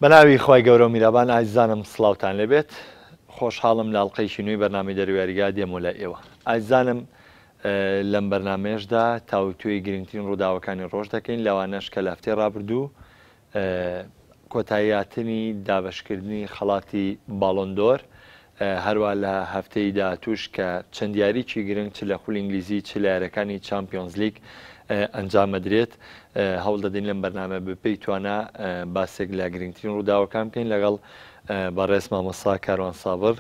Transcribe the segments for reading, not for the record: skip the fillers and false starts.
بەناوی خوای گەورەو میرابان ئازیزانم سڵاوتان لێبێت خۆشحاڵم لە ئەڵقەیەکی نوێی بەرنامەی دەرەوەی یاریگا دێمەوە لای ئێوە ئازیزانم لەم بەرنامەیەشدا تاوتوێی گرنگترین ڕووداوەکانی ڕۆژ دەکەین لەوانەش کە لە هەفتەی ڕابردوو کۆتاییهاتنی دابەشکردنی خەڵاتی باڵۆن دۆر، هەروا لە هەفتەی داهاتووش کە چەند یاریی گرنگ چ لە خولی ئینگلیزی چ لە یارییەکانی چامپیۆنزلیگ ئەنجامەدرێت، هەوڵدەدەین لەم بەرنامە بەپێی توانا باسێک لە گرنگترین ڕووداوەکان بکەین لەگەڵ بەڕێز مامۆستا کاروان سابر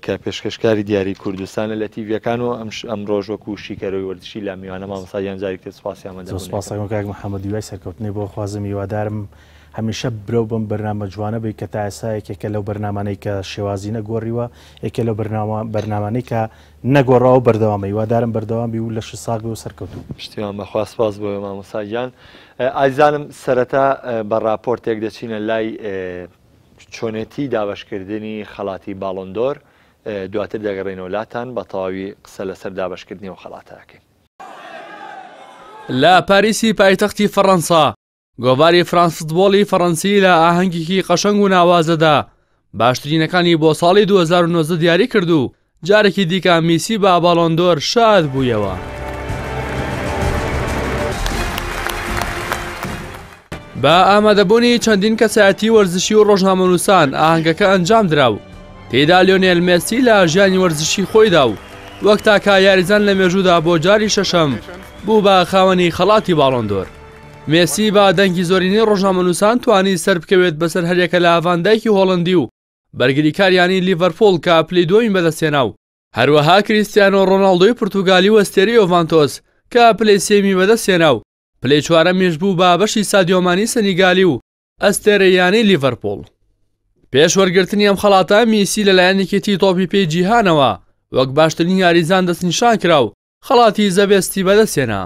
کە پێشکەشکاری دیاری کوردستانە لە تیڤیەکان و ئەمڕۆژ وەکو شیکەرەوەی وەرزشی لە میوانە مامۆستا گیان جارێکی تر سوپاسی ئامادەبوونی زۆر سوپاس ئەکەم کاک محەممەد هیوای سەرکەوتنی بۆ خوازم هیوادارم هەمیشە برەو بەم بەرنامە جوانە بی کە تا ئێستا یەکێکە لەو بەرنامانەی کە شێوازی نەگۆڕیوە یەکێ لەو بەرنامە بەرنامانەی کە نەگۆڕاوە و بەردەوامە هیوادارم بەردەوام بی و لەشت ساغ بی و سەرکەوتوو بی. پشتیوان بەخوا سپاس بۆ مامۆستا گیان. ئازیزانم سەرەتا بە ڕاپۆرتێک دەچینە لای چۆنێتی دابەشکردنی خەڵاتی باڵۆن دۆر دواتر دەگەڕێینەوە لاتان بە تەواوی قسە لەسەر دابەشکردنی ئەو خەڵاتە ئەکەین. لە پاریسی پایتەختی فەڕەنسا گۆڤاری فرانس فتبۆڵی فەڕەنسی لە ئاهەنگێکی قەشەنگ و ناوازەدا باشترینەکانی بۆ ساڵی 2019 دیاری کرد و جارێکی دیکە میسی بە باڵۆندۆر شاد بوویەوە. بە ئامادەبوونی چەندین کەسایەتی وەرزشی و ڕۆژنامەنووسان ئاهەنگەکە ئەنجامدرا و تێیدا لیۆنێل مێسی لە ژیانی وەرزشی خۆیدا و وەک تاکە یاریزان لە مێژوودا بۆ جاری شەشەم بوو بە خاوەنی خەڵاتی باڵۆندۆر. مێسی بە دەنگی زۆرینەی ڕۆژنامەنووسان توانی سەربکەوێت بەسەر هەریەکە لە ڤان دایکی هۆڵەندی و بەرگریکار یانەی لیڤەرپوڵ کە پلەی دووەمی بەدەستهێنا و هەروەها کریستیانۆ ڕۆناڵدۆی پرتوگالی و ئەستێرەی یۆڤانتۆس کە پلەی سێیەمی بەدەستهێنا و پلەی چوارەمیش بوو بە بەشی سادیۆ مانی سەنیگالی و ئەستێرەی یانەی لیڤەرپوڵ. پێش وەرگرتنی ئەم خەڵاتە میسی لەلایەن یەکێتی تۆپی پێی جیهانەوە وەک باشترین یاریزان دەستنیشانکرا و خەڵاتی زە بێستی بەدەستهێنا.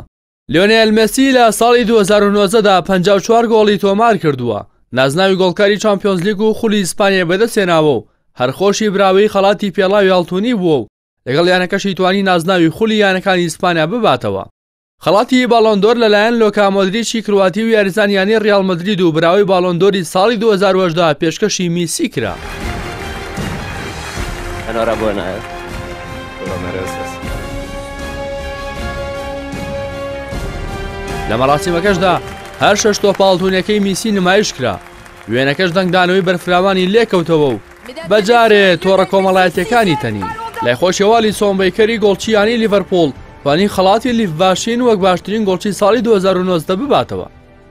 لیۆنێل مێسی لە ساڵی 2019 دا 54 گۆڵی تۆمار کردووە، نازناوی گۆڵکاری چامپیۆنزلیگ و خولی ئیسپانیای بەدەستهێناوە و هەر خۆشی براوەی خەڵاتی پێڵاوی ئاڵتونی بووە و لەگەڵ یانەکەشی توانی نازناوی خولی یانەکانی ئیسپانیا بباتەوە. خەڵاتی باڵۆن دۆر لەلایەن لۆکا مۆدریچی کرواتی و یاریزانی یانەی ڕیاڵ مەدرید و براوەی باڵۆن دۆری ساڵی 2018 پێشکەشی میسی کرا. Enhorabuena, eh? Te lo mereces. لە مەراسیمەکەشدا هەر شەش تۆپە ئاڵتونیەکەی میسی نمایش کرا، وێنەکەش دەنگدانەوەی بەرفراوانی لێکەوتەوە و بەجارێ تۆڕە کۆمەڵایەتیەکانی تەنی. لای خۆشیەوە ئەلیسۆن بەیکەری گۆڵچی یانەی لیڤەرپوڵ توانی خەڵاتی لیف باشین وەک باشترین گۆڵچی ساڵی 2019 بباتەوە.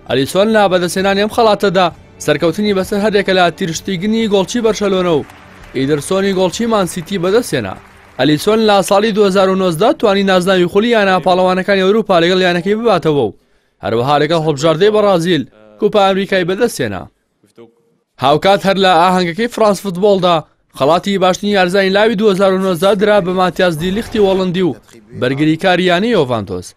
ئەلیسۆن لە بەدەستهێنانی ئەم خەڵاتەدا سەرکەوتنی بەسەر هەریەکە لە تیرشتیگنی گۆڵچی بەرشەلۆنە و ئیدرسۆنی گۆڵچی مانسیتی بەدەستهێنا. ئەلیسۆن لە ساڵی 2019 توانی نازناوی خولی یانە پاڵەوانەکانی ئەوروپا لەگەڵ یانەکەی بباتەوە و هەروەها لەگەڵ هەڵبژاردەی بەڕازیل کوپا ئەمریکای بەدەستهێنا. هاوکات هەر لە ئاهەنگەکەی فرانس فتبۆڵدا خەڵاتی باشترین یارزانی لاوی 2019 درا بە ماتیاس دیلیختی هۆڵندی و بەرگریکاری یانەی یۆڤانتۆس.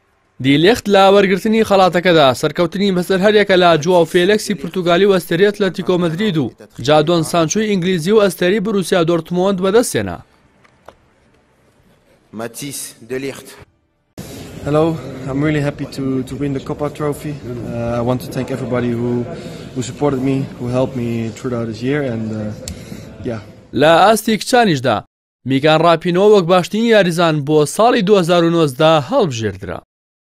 دیلیخت لە وەرگرتنی خەڵاتەکەدا سەرکەوتنی بەسەر هەریەکە لە جواو فێلێکسی پرتوگالی و ئەستێرەی ئەتلەتیکۆ مەدرید و جادۆن سانچۆی ئینگلیزی و ئەستێرەی بروسیا دۆرتمۆند بەدەستهێنا. Matthijs de Ligt. Hello, I'm really happy to, to win the Copa Trophy. Uh, I want to thank everybody who, who supported me, who helped me throughout this year and uh, yeah. لە ئاستی کچانیشدا میگان ڕاپینۆ وەک باشترین یاریزان بۆ ساڵی 2019 هەڵبژێردرا.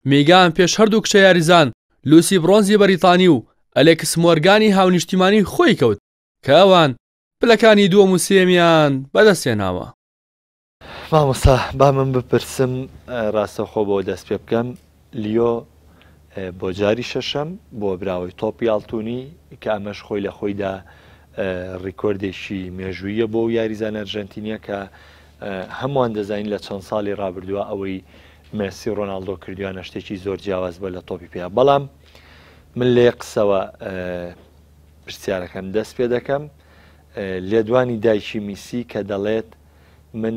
میگان پێش هەردوو کچە یاریزان لوسی برۆنزی بەریتانی و ئەلێکس مۆرگانی هاونیشتیمانی خۆی کەوت کە ئەوان پلەکانی دووەم و سێیەمیان بەدەستهێناوە. مامۆستا با من بپرسم ڕاستەوخۆ بۆ دەست پێ بکەم لیۆ بۆ جاری شەشەم بۆ براوەی تۆپی ئاڵتونی کە ئەمەش خۆی لە خۆیدا ڕیکۆردێکی مێژوویە بۆ یاریزان ئەرژەنتینیە کە هەمووان دەزانین لە چەند ساڵی ڕابردووە ئەوەی مێسی ڕۆناڵدۆ کردویانە شتێکی زۆر جیاواز بە لە تۆپی پێ بەڵام من لێ قسەوە پرسیارەکەم دەست پێ دەکەم لێدوانی دایکی میسی کە دەڵێت من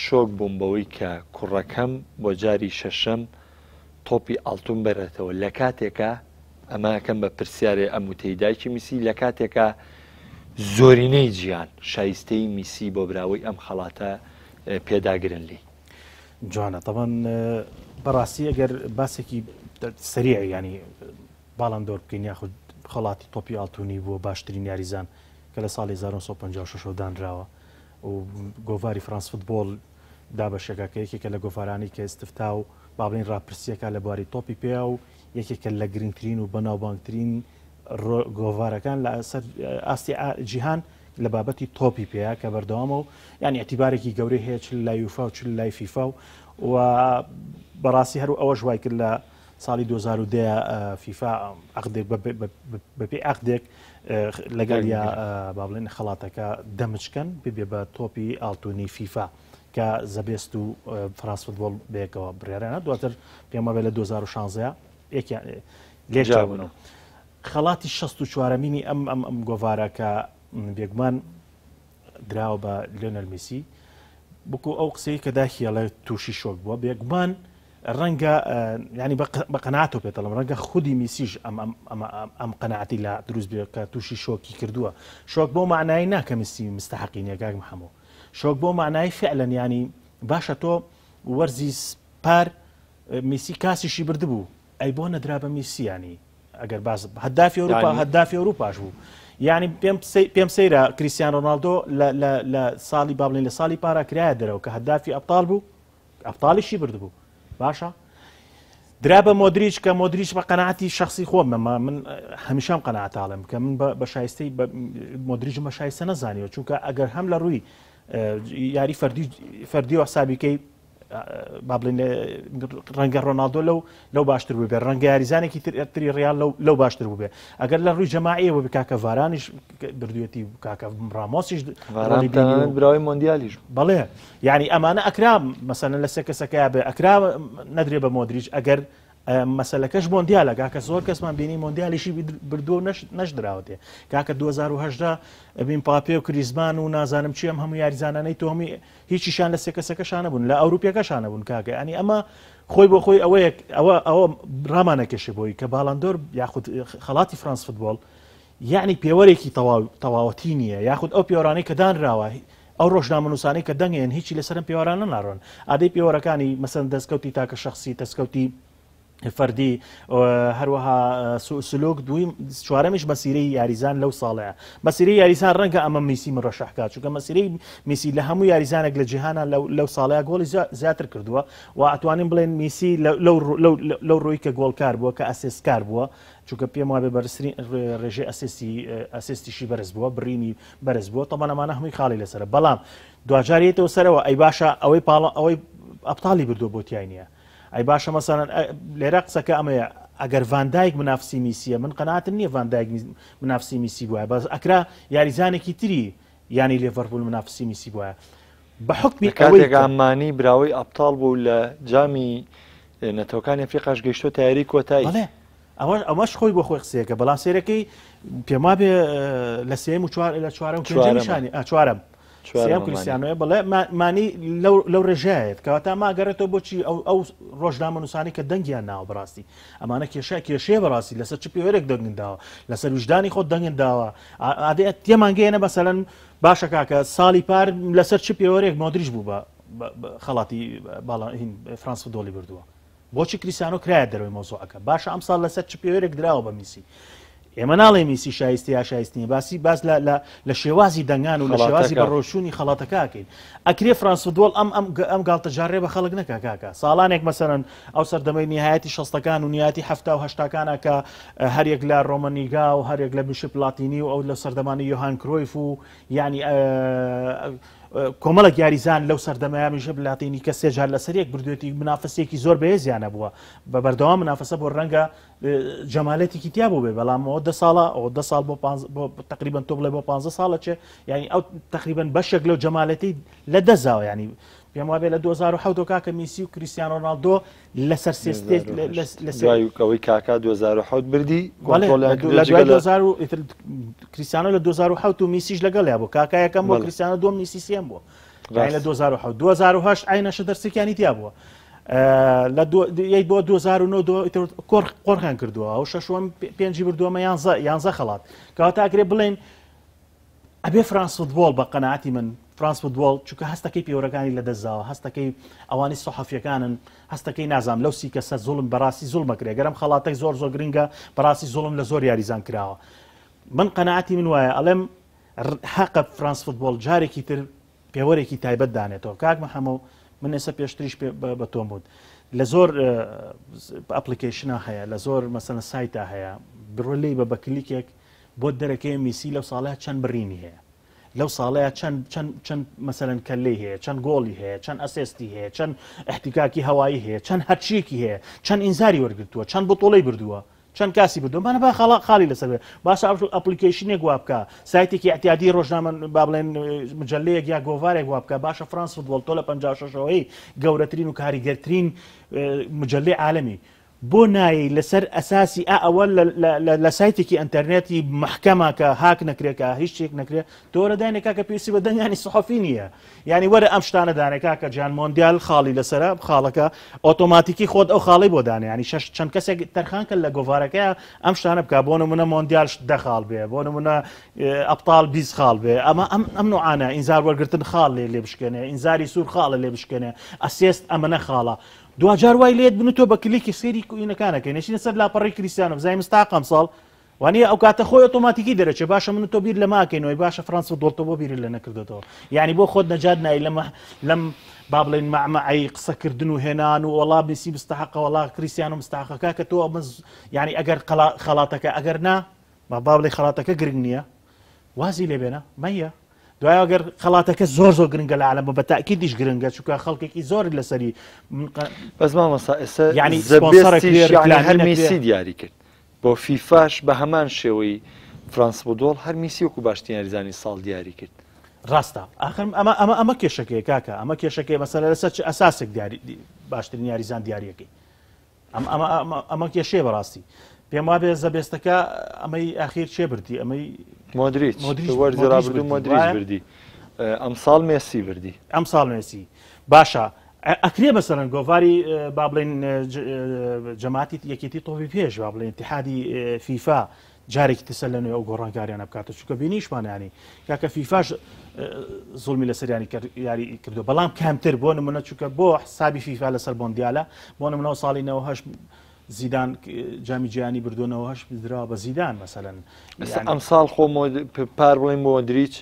شۆک بووم بەوەی کە کوڕەکەم بۆ جاری شەشەم تۆپی ئاڵتون بەرێتەوە لە کاتێکا ئەمە ئەکەم بە پرسیارێ ئەم وتەی دایکی میسی لە کاتێکا زۆرینەی جیهان شایستەی میسی بۆ براوەی ئەم خەڵاتە پێداگرن لێی. جوانە تەبەن بەڕاستی ئەگەر باسێکی سەریع ینی باڵان دۆر بکەین یاخود خەڵاتی تۆپی ئاڵتونی بووە باشترین یاریزان کە لە ساڵی 1956 دانراوە و گۆڤاری فرانس فوتبۆڵ دابەشەکە کە یەکێکە لە گۆڤارانی کە ئیستفتا و با بڵێین ڕاپرسیەکە لە بواری تۆپی پێ و یەکێکە لە گرنگترین و بەناوبانگترین گۆڤارەکان لە سەر ئاستی جیهان لە بابەتی تۆپی پێیە کە بەردەوامە و یانی ئیعتیبارێکی گەورەی هەیە چ لای یوفا و چ لای فیفا و و بەڕاستی هەر ئەوەش وای کرد لە ساڵی 2010 فیفا عقدێک بەپێی عقدێک لەگەڵ یا با بڵێن خەڵاتەکە دەمچکەن ببێ بە تۆپی ئاڵتونی فیفا کە زەبێست و فرانس فوتبۆڵ بەیەکەوە بڕیارانە دواتر پێم وابێ لە 2016 یەکیان لێکجابوونەوە. خەڵاتی 64مینی ئەم ئەم ئەم گۆڤارە کە بێگومان دراوە بە لیۆنەل میسی بکو ئەو قسەی کە داخیڵێ تووشی شۆک بووە بێگومان ڕەنگە ینی بە قەناتۆ پێتەڵم ڕەنگە خودی میسیش ئەم ئەم قەناعەتی لا دروست بێ کە تووشی شۆکی کردووە شۆک بۆ معنای ناکە میسی مستحقی نیە کاک محەمۆ شۆک بۆ معنای فعلەن ینی باشە تۆ وەرزی پار میسی کاسیشی بردبوو ئەی بۆ نەدرا بە میسی ینی ئەگەر باس هەدافی ئەوروپا هەدافی ئەوروپاش بوو یعنی پێم سەیرە کریسیان ڕۆناالدۆ لە ساڵی با بڵین لە ساڵی پارا کرایە دەرەوە کە هەدافی ئەبتال بوو ئەبتالیشی بردبوو باشە درا بە مۆدریچ کە مۆدریچ بە قەناعەتی شخصی خۆم مەما من هەمیشەم قەناعەتاڵم کە من بە شایستەی مۆدریچم بە شایستە نەزانیوە چونکە ئەگەر هەم لە ڕووی یاری فەردی فەردی و حسابیکەی با بڵێن ڕەنگە ڕۆناالدۆ لەو لەو باشتر بوو بێ ڕەنگە یاریزانێکی تری ڕیال لەو لەو باشتر بوو بێ ئەگەر لە ڕووی جەماعیەوە بێ کاکە ڤارانیش بردوێتی کاکە ڕامۆسیش براوی مۆندیالیش بەڵێ یعنی ئەمانە ئەکرا مەسەلەن لە سێ کەسەکەیا بێ ئەکرا نەدرێ بە مۆدریچ ئەگەر مەسەلەکەش مۆندیالە کاکە زۆر کەسمان بینی مۆندیالیشی بردووە و نەشدراوەتێ کاکە 2010 بین پاپێ و کریزمان و نازانم چی ئەم هەموو یاریزانانەی تۆ هەمووی هیچیشان لە سێ کەسەکەشانە بوون لە ئەوروپیەکەشانە بوون کاکە ینی ئەمە خۆی بۆ خۆی ئەوەیە ئەوە ئەوە ڕامانەکێشێ بۆی کە باڵاندۆر یاخود خەڵاتی فرانس فوتبۆڵ یعنی پێوەرێکی تەواوەتی نییە یاخود ئەو پێوەرانەی کە دانراوە ئەو ڕۆژنامەنووسانەی کە دەنگێن هیچی لەسەر ئەم پێوەرانە ناڕۆن. ئادەی پێوەرەکانی مەسەلەن دەستکەوتی تاکە شەخسی، دەستکەوتی فەردی، هەروەها سلوک، دوویم چوارەمیش مەسیرەی یاریزان لەو ساڵەیە. مەسیرەی یاریزان ڕەنگە ئەمە میسی مرەشەح کات، چونکە مەسیرەی میسی لە هەموو یاریزانێک لە جیهانا لەو ساڵەیە گۆڵی زیاتر کردووە و ئەتوانین بڵێن میسی لەو ڕووی کە گۆڵکار بووە، کە ئەسێستکار بووە، چونکە پێم وابێ بەرزترین ڕێژەی ئەسێستی ئەسێستیشی بەرز بووە، بڕینی بەرز بووە تەبعەن ئەمانە هەمووی خاڵی لەسەرە بەڵام دواجار یەتەوە سەرەوە ئەی باشە ئەوەی پاڵ ئەوەی ئەبتاڵی بردووە بۆ تای نییە ئەی باشە مەسەلەن لێرە قسەکە ئەمەیە ئەگەر ڤاندایک منافسی میسیە من قەناتم نییە ڤاندایک منافسی میسی بووە بەس ئەکرا یاریزانێکی تری یانی لێڤەرپول منافسی میسی بووە بە حکمی کاتێک مانی براوەی ئەبتاڵ بوو لە جامی نەتەوەکانی ئەفریقاش گەیشتۆ تایری کۆتایی ئەوەش ئەمەش خۆی بۆ خۆی قسەیەکە بەڵام سێرەکەی پێم وابێ لە سێم و چوار لە چوارەم چوارەم چوارەم سێم کریسیانۆیە بڵێ مانی لەو ڕێژایەت کەواتە ماگەڕێتەوە بۆچی ئەو ئەو ڕۆژنامە نووسانی کە دەنگیان ناوە بەڕاستی ئەمانە کێشە کێشەیە بەڕاستی لەسەر چ پێوەرێک دەنگن داوە لەسەر وژدانی خۆت دەنگن داوە ئادێ تێمانگەیەنە مەسەلەن باشە کاکە ساڵی پار لەسەر چ پێوەرێک مۆدریش بوو بە خەڵاتی باڵا فرانس فوتبۆڵی بردووە بۆچی کریستیانۆ کرایە دەرەوەی مەوزوعەکە؟ باشە ئەمساڵ لەسەر چ پێوەرێک دراوە بە میسی؟ ئێمە ناڵێ میسی شایستە یا شایست نییە باسی باس لە لە لە شێوازی دەنگان و لە شێوازی بەڕۆچوونی خەڵاتەکەکەین ئەکرێ فرانس فوتبۆڵ ئەم ئەم ئەم گاڵتەجاڕێ بە خەڵک نەکا کاکە ساڵانێک مەسەرەن ئەو سەردەمەی نهایەتی شەستەکان و نهایەتی حەفتا و هەشتاکانە کە هەریەک لە ڕۆمەنیگا و هەریەک لە میشل پلاتینی و ئەو لە سەردەمانی یۆهان کرۆیف و یعنی کۆمەڵێک یاریزان لەو سەردەمەیا میشل پلاتینی کە سێ جار لەسەر یەک بردوێتی منافەسێکی زۆر بەهێزیان هەبووە بە بەردەوام منافەسە بۆ ڕەنگە جەمالەتێکی تیا بوو بێ بەڵام ئەوە دە ساڵە ئەوە دە ساڵ بۆ بۆ تقریبا تۆ بڵێ بۆ 15 ساڵە چێ یعنی ئەو تقریبا بەشێک لەو جەمالەتی لە دەزاوە یعنی پێم وابێ لە 2007 کاکە میسی و کریستیان ڕۆناڵدۆ لەسەر سێ ستێج لە دوای ئەوەی کاکا 2007 بردی کۆنترۆڵیان کرد لە دوای 2000 و ئیتر کریستیانۆ لە 2007 و میسیش لەگەڵیا بوو کاکا یەکەم بوو کریستیانۆ دووەم میسی سێم بوو لە 2007 2008 عینەشە دەرسێکیانی تیا بووە لە بۆ 2009 کۆڕ قۆرخیان کردووە ئەو شەشوەم پێنجی بردووەمە یانزە یانزە خەڵات کەواتە ئەکرێ بڵێن. ئەبێ فرانس فوتبۆڵ بە قەناعەتی من فرانس فوتبۆڵ چونکە هەستەکەی پێوەرەکانی لەدەستداوە هەستەکەی ئەوانەی سەحەفیەکانن هەستەکەی نازانم لەو سی کەسە زوڵم بەڕاستی زوڵم ئەکرێ گەر ئەم خەڵاتەک زۆر زۆر گرنگە بەڕاستی زوڵم لە زۆر یاریزان کراوە من قەناعەتی من وایە ئەڵێم حەقە فرانس فوتبۆڵ جارێکی تر پێوەرێکی تایبەت دانێتەوە کاک محەمە من ئێستا پێشتریش بە تۆم بوت لە زۆر ئەپلیکیشنە هەیە لە زۆر مەسەنە سایتە هەیە بڕۆ لی بە بە کلیکێک بۆت دەرەکەوێ میسی لەو ساڵەیا چەند بڕینی هەیە لەو ساڵەیا چەند چەند چەند مەسەلەن کەلەی هەیە چەند گۆڵی هەیە چەند ئەسێستی هەیە چەند احتکاکی هەوایی هەیە چەند هەرچیەکی هەیە چەند ئینزاری وەرگتووە چەند بتوڵەی بردووە چەند کاسی بردووە مانە با خاڵا خاڵی لەسەر بێ باشە ئەپلیکیشنێک وا بکە سایتێکی اعتیادی ڕۆژنامە با بڵێن مجلەیەک یا گۆڤارێک وا بکە باشە فرانس فوتبۆڵ تۆ لە 56ەوەی گەورەترین و کاریگەرترین مجلەی عالەمی بۆ نایەی لەسەر ئەساسی ئا ئەوە لە سایتێکی ئەنتەرنێتی مەحکەمە کە هاک نەکرێ کە هیچ شتێک نەکرێ تۆ وەرە دانێ کاکە پێویستی بە دەنگانی سحفی نییە یعنی وەرە ئەم شتانە دانێ کاکە جان مۆندیال خاڵی لەسرە خاڵەکە ئۆتۆماتیکی خۆت ئەو خاڵی بۆ دانێ ینی شەش چەند کەسێک تەرخان کرد لە گۆڤارەکەی ئەم شتانە بکە بۆ نمونە مۆندیال دە خاڵ بێ بۆ نمونە ئەبتال 20 خاڵ بێ ئەمە ئەم ئەم نوعانە ئینزار وەرگتن خاڵ لێ لێ بشکێنێ ئینزاری سوور خاڵە لێ بشکێنێ assist ئەمەنە خاڵە دواجار وای لێت بن و تۆ بە کلیکی سەیری کوینەکانەکەی نەچینە سەر لاپەڕەی کریستیانۆ بزانین مستاق ئەمساڵ وانیە ئەو کاتە خۆی ئۆتۆماتیکی دەرەچێ باشە من و تۆ بیر لەمە ئەکەینەوەی باشە فرانس فوتبۆڵ تۆ بۆ بیرت لە نەکردێتەوە یعنی بۆ خۆت نەجات نای لەمە لەم با بڵێن مەعمەعەی قسەکردن و هێنان و وەڵا میسی مستحقە وەڵا کریستیانۆ مستحقە کاکە تۆ ئەمە یعنی ئەگەر خەڵاتەکە ئەگەر نا با بڵێ خەڵاتەکە گرنگ نییە وازی لێ بێنە مەیە دوای ئەگەر خەڵاتەکە زۆر زۆر گرنگە لە عالەم بە تاکیدیش گرنگە چونکە خەڵکێکی زۆر لەسەری بەس مامۆستا ئێستا یعنی هەر میسی دیاری کرد بۆ فیفاش بە هەمان شێوەی فرانس فوتبۆڵ هەر میسی وەکو باشترین یاریزانی ساڵ دیاری کرد. ڕاستە ئاخر ئەمە ئەمە ئەمە کێشەکەیە کاکە ئەمە کێشەکەی مەسەلە لەسەر چ ئەساسێک دیاری باشترین یاریزان دیاریەکەی ئەم ئەمە ئەمە ئەمە کێشەیە بەڕاستی. پێم وابێ زە بێستەکە ئەمەی ئاخیر کێ بردی ئەمەی مۆدریچ مۆدریچ وەرزی ڕابردوو مۆدریچ بردی ئەمساڵ مێسی بردی ئەمساڵ مێسی باشە ئەکرێ مەسەرەن گۆڤاری با بڵێن جەماعەتی یەکێتی تۆپی پێش با بڵێن اتحادی فیفا جارێکی تر سەر لە نوێ ئەو گۆڕانکاریانە بکاتەوە چونکە بینیشمان ینی کاکە فیفاش زوڵمی لەسەریانی یاری کردو بەڵام کەمتر بۆ نمونە چونکە بۆ حسابی فیفا لەسەر بۆندیالە بۆ نمونەوە ساڵی 98 زیدان جامی جیهانی بردوونەوە هەش درا بە زیدان مەسەلەن ئەم ساڵ خۆ پار بڵێن مۆدریچ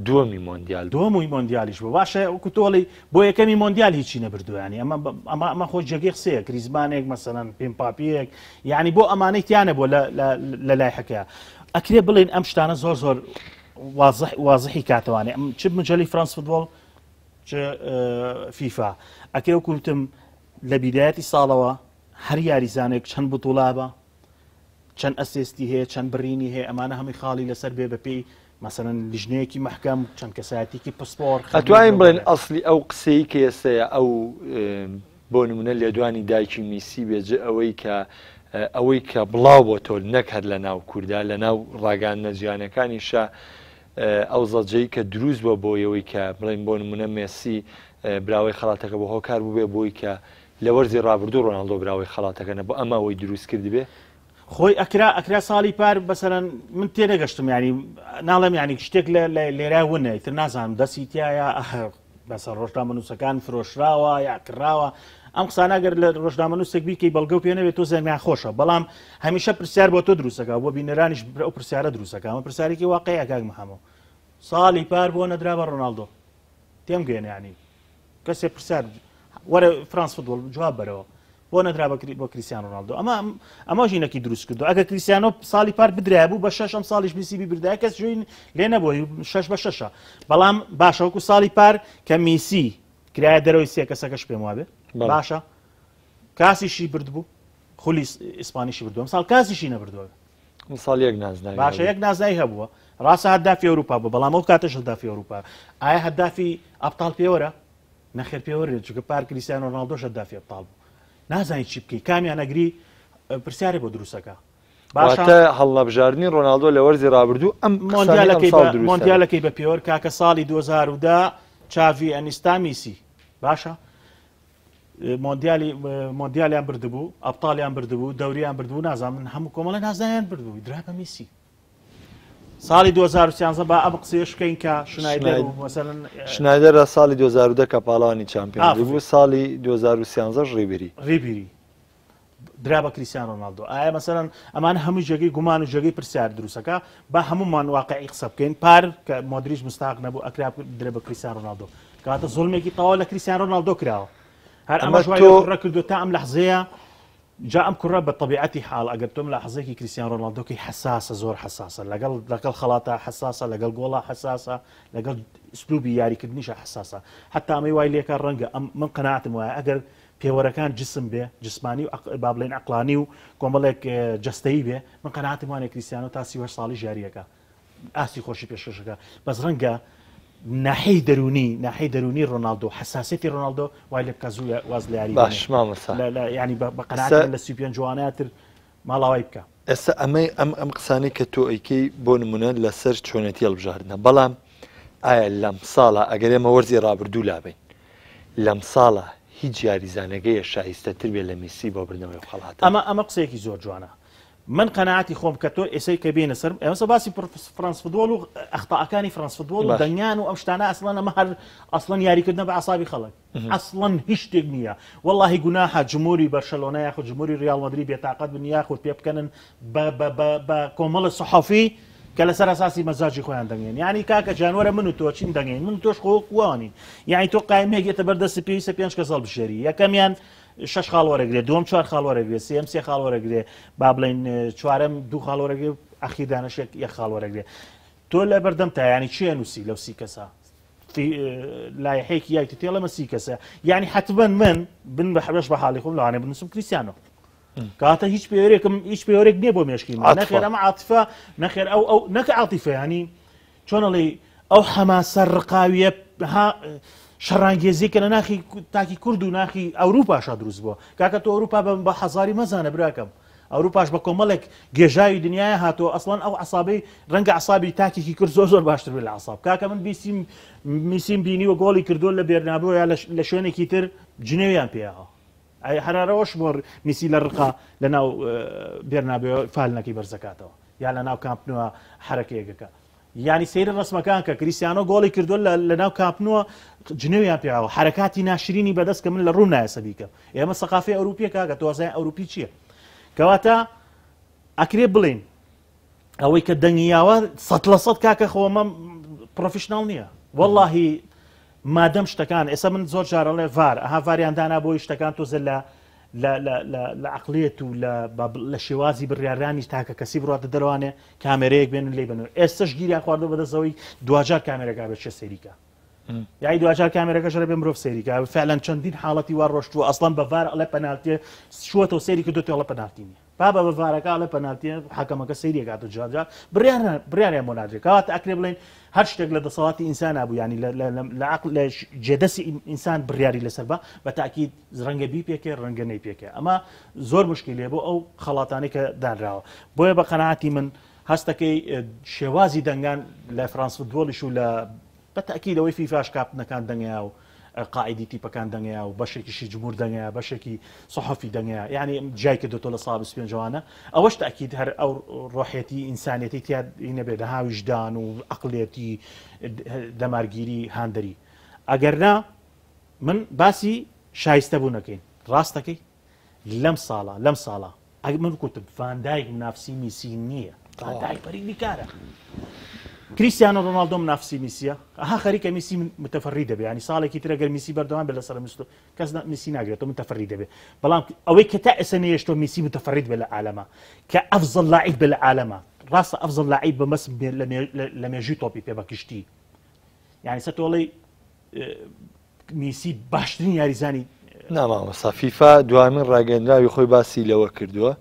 دووەمی مۆندیال دووەمی مۆندیالیش بوو باشە وەکو تۆڵی بۆ یەکەمی مۆندیال هیچی نەبردوویانی ئەمە ئەمە ئەمە خۆ جێگەی قسەیە گریزمانێک مەسەلەن پێمپاپیەک یعنی بۆ ئەمانەی تیانە بۆ لە لای حەکەیە ئەکرێ بڵێن ئەم شتانە زۆر زۆر واضح واضحی کاتەوانێ ئەم چ مجەلی فرانس فوتبۆڵ چ فیفا ئەکرێ وەکو وتم لە بیدایەتی ساڵەوە هەر یاریزانێک چەند بتوڵا بە چەند assist ی هەیە چەند بڕینی هەیە ئەمانە هەمووی خاڵی لەسەر بێ بەپێی مەسەلەن لیژنەیەکی مەحکەم چەند کەسایەتیکی پسپۆڕ خبیر ئەتوانین بۆ بڵێن بەرێ. ئەسڵی ئەو قسەی کە ئێستەیە ئەو بۆ نمونە لێدوانی دایکی میسی بێ جە ئەوەی کە ئەوەی کە بڵاو بۆتەوە نەک هەر لە ناو کوردا لە ناو ڕاگەیاندنە جیهانەکانیشا ئەو زەجەی کە دروست بوە بۆ یەوەی کە بڵێن بۆ نمونە مێسی براوەی خەڵاتەکە بۆ هۆکار بووبێ بۆی کە لە وەرزی ڕابردوو ڕۆناڵدۆ براوەی خەڵاتەکە نەبوو ئەمە ئەوەی دروست کردبێ؟ خۆی ئەکرا ئەکرا ساڵی پار بەسەرەن من تێنەگەشتم ینی ناڵێم ینی شتێک لە لێرا ونە ئیتر نازانم دەستی تایە بەسەر ڕۆژنامەنووسەکان فرۆشراوە یا کڕاوە ئەم قسانە گەر لە ڕۆژنامەنووسێک بیکەی بەڵگە و پێ نەبێت تۆ زەمیان خۆشە بەڵام هەمیشە پرسیار بۆ تۆ دروستەکە بۆ بینەرانیش ئەو پرسیارە دروستەکە ئەمە پرسیارێکی واقعیە کاک محەممەد ساڵی پار بۆ نەدرا بە ڕۆناڵدۆ تێم گەێنە ینی کەسێ پرسیار وەرە فرانس فوتبۆڵ جواب بەرەوە بۆ نەدرا بۆ کریسیان ڕۆناڵدۆ ئەمە ئەمە ژینەکی دروست کردو ئەگە کریسیانۆ ساڵی پار بدرای بوو بە شەش ئەم ساڵیش میسی بیبردایە کەس جوین لێ نەبوو شەش بە شەشە بەڵام باشە وەکو ساڵی پار کە میسی کرایە دەرەوەی سێ کەسەکەش پێم وابێ باشە کاسیشی بردبوو خولی ئیسپانیشی بردووە ساڵ کاسیشی نەبردووە ساڵ یەک نازناوی باشە یەک نازناوی هەبووە ڕاستە هەدافی ئەوروپا بوو بەڵام ئەو کاتەش هەدافی ئەوروپا ئایا هەدافی ئەبتاڵ پێوەرە نەخێر پێوەر نیە چونکە پار کریستیانۆ ڕۆناڵدۆش هەدافی ئەبتاڵ بوو نازانی چی بکەی کامیان ئەگری پرسیارێ بۆ دروستەکە باشە واتە هەڵنەبژاردنی ڕۆناڵدۆ لە وەرزی ڕابردوو ئەم قسانەی ئەم مۆندیالەکەی ساڵ بە دروستەکە مۆندیالەکەی بە پێوەر کاکە ساڵی 2010 چاڤی ئەنیستا میسی باشە مۆندیالی مۆندیالیان بردبوو ئەبتاڵیان بردبوو دەوریان بردبوو نازانم من هەموو کۆمەڵە نازناویان بردبوو درا بە میسی. ساڵی 2013 با ئەم قسەیەش بکەین کە شنایدەر و مەسەلەن شنایدەر لە ساڵی 2010 کە پاڵەوانی چامپیۆنز لیگ بوو ساڵی 2013 ڕیبری ڕیبری درا بە کریسیان ڕۆناڵدۆ ئایا مەسەلەن ئەمان هەموو جێگەی گومان و جێگەی پرسیار دروستەکە با هەمومان واقعی قسە بکەین پار کە مۆدریش مستاق نەبوو ئەکرا درێ بە کریسیان ڕۆناڵدۆ کاتە زۆڵمێکی تەواو لە کریسیان ڕۆناڵدۆ کراوە هەر ئەمەش وای لەو کوڕە کردووە تا ئەم لەحزەیە جا ئەم کوڕە بە تەبیعەتی حاڵ ئەگەر تۆ ملاحەزەیەکی کریستیان ڕۆناڵدۆ کەی حەساسە زۆر حەساسە لەگەڵ لەگەڵ خەڵاتە حەساسە لەگەڵ گۆڵا حەساسە لەگەڵ ئسلوبی یاریکردنیشە حەساسە حتا ئەمەی وای لێکا ڕەنگە ئەم من قەناعەتم وایە ئەگەر پێوەرەکان جسم بێ جسمانی و با بڵێن عەقڵانی و کۆمەڵێک جەستەیی بێ من قەناعەتم وانە کریستیانۆ تا 38 ساڵی ژیاریەکە ئاستی خۆشی پێشکەشەکە بەس ڕەنگە ناحەی دەرونی ناحەی دەرونی ڕۆناڵدۆ حساسێتی ڕۆناڵدۆ وای لێ بکە زوو واز لە یاری باش مامۆستا ینی بە قەناعەت لە 35 جوانەتر ماڵاوای بکە. ئێستا ئەمەی ئەم ئەم قسانەی کە تۆ ئەیکەی بۆ نمونە لەسەر چۆنێتی هەڵبژاردنە بەڵام ئایا لەم ساڵە ئەگەر ئێمە وەرزی ڕابردوو لابین لەم ساڵە هیچ یاریزانەگەیە شایستەتر بێ لە میسی بۆ بردنەوەی خەڵاتە ئەمە ئەمە قسەیەکی زۆر جوانە من قەناعەتی خۆم کە تۆ ئێسەی کە بێنە سەر ئێمەسە باسی فرانس فوتبۆڵ و ئەخطاءەکانی فرانس فوتبۆڵ و دەنگان و ئەم شتانە ئەسڵەن ئەمە هەر ئەسڵەن یاریکردنە بە عسابی خەڵک ئەسڵەن هیچ شتێک نییە واللهی گوناحە جمهوری بەرشەلۆنە یاخود جمهوری ریال مەدری بێتاقەت بن یاخود پێ بکەنن بە بە بە بە کۆمەڵە سەحەفی کە لەسەر ئەساسی مەزاجی خۆیان دەنگێن یعنی کاکە جانوەرە من و تۆ چین دەنگێن من تۆش خۆ کوانی یعنی تۆ قایمێک یەتە بەردەستی پێویستە پێنج کەس هەڵبژێری یەکەمیان شەش خاڵ وەرەگرێ دووەم چوار خاڵ وەرەگرێ سێم سێ خاڵ وەرەگرێ با بڵێین چوارەم دوو خاڵ وەرەگرێ ئەخیر دانەشێک یەک خاڵ وەرەگرێ تۆ لە بەردەم تا ینی چێ نووسی لەو سی کەسە لایحەیەکی یاکتی تێڵەمە سی کەسە یعنی حتمما من بن بە حەبەش بە حاڵی خۆم لەوانێ بنووسم کریسیانۆ کاتە هیچ پێوەرێکم هیچ پێوەرێک نییە بۆ مێشکی من نەخێر ئەمە عاتفە نەخێر ئەو ئەو نەکە عاتیفە ینی چۆن ئەڵێی ئەو حەماسە ڕقاویە ها شەڕانگێزی کە لە ناخی تاکی کورد و ناخی ئەوروپاشا دروست بووە کاکە تۆ ئەوروپا بە بە حەزاری مەزانە براکەم ئەوروپاش بە کۆمەڵێک گێژاوی دنیای هاتووە ئەسڵەن ئەو عسابەی ڕەنگە عسابی تاکێکی کرد زۆر زۆر باشتر بێت لە عساب کاکە من بیسیم میسیم بینی و گۆڵی کردووە لە بێرنابۆ یا لە شوێنێکی تر جنێویان پێیاوە ئەی هەرارەوەش بۆ میسی لە ڕقا لە ناو بێرنابێ فالنەکەی بەرزەکاتەوە یا لە ناو کامپ نوە حەرەکەیەکەکە یانی سەیری ڕسمەکان کە کریسیانۆ گۆڵی کردو لە ناو کامپ نوە جنێویان پێیاوە حرەکاتی ناشرینی بەدەست کە من لە ڕووم نایە سەبیکەم ئێمە سەقافی ئەوروپیە کاکە تۆزای ئەوروپی چییە کەواتە ئەکرێ بڵین ئەوەی کە دەنگی یاوە سە لە سەد کاکە خۆمە پرۆفیشناڵ نییە واللهی مادەم شتەکان ئێستا من زۆر جارەڵێ ڤار ئەها ڤاریان دانا بۆی شتەکان تۆزە لە لە عقلێت و لە شێوازی بڕیارانی تاکە کەسی بڕاتە دەروانێ کامێرەیەک بێنن لی بنەوە ئێستش گیریان خواردۆ بەدەستەوەی دواجار کامێرەکە بێت چێ سەیریکە یای دواجار کامێرەکە ژرە بێ مرۆڤ سەیریکە فعلەن چەندین حاڵەتی وا ڕۆشتووە ئەسڵەن بە ڤار ئەڵێ پەنالتێ شووەتەوە سەیری کردو تێڵە پەنالتی نیە بابە بە ڤارەکە ئەڵێ پەنالتیە حەکەمەکە سەیری ئەکات و جار جار بڕیار بڕیاریان بۆ نادرێت کەواتە ئەکرێ بڵێن هەر شتێک لە دەسەڵاتی ئینسان نابوو ینی لە عقل لە جێدەستی ئینسان بڕیاری لەسەر بە بە تاکید ڕەنگە بیپێکێ ڕەنگە نەیپێکێ ئەمە زۆر مشکلەیە بۆ ئەو خەڵاتانەی کە دانراوە بۆیە بە قەناعەتی من هەستەکەی شێوازی دەنگان لە فرانس فوتبۆڵیش و لە بە تەئکید ئەوەی فیفاش کاپتنەکان دەنگەیا و قائیدی تیپەکان دەنگەیا و بەشێکیشی جمهور دەنگەیا بەشێکی سەحەفی دەنگەیا یعنی جیای کردۆتەوە لە سا 25 ئەوانە ئەوەش تەئکید هەر ئەو ڕۆحێتی ئینسانیەتی تیا نەبێت دەها ویژدان و عەقڵێتی دەمارگیری هاندەری ئەگەر نا من باسی شایستە بوونەکەین ڕاستەکەی لەم ساڵە لەم ساڵە ئەگ من کوتم ڤاندایک منافسی میسی نییە ڤاندایک بەریلی کارە کریستیانۆ ڕۆناڵدۆ منافسی میسیە ئەها خەریکە میسی متەفەری دەبێ ینی ساڵێکی ترە گەر میسی بەردەوام بێت لەسەر مستۆ کەس میسی ناگرێتەوە متەفەری دەبێ بەڵام ئەوەی کە تا ئێستا نەیەشتۆ میسی متەفەرید بێ لە عالەمە کە ئەفزل لاعیب بێ لە عالەمە ڕاستە ئەفزل لاعیب بە مەس لە مێژووی تۆپی پێ بەگشتی یعنی سەتۆڵی میسی باشترین یاریزانی. نا مامۆستا فیفا دوامین ڕاگەندراوی خۆی باسی لەوە کردووە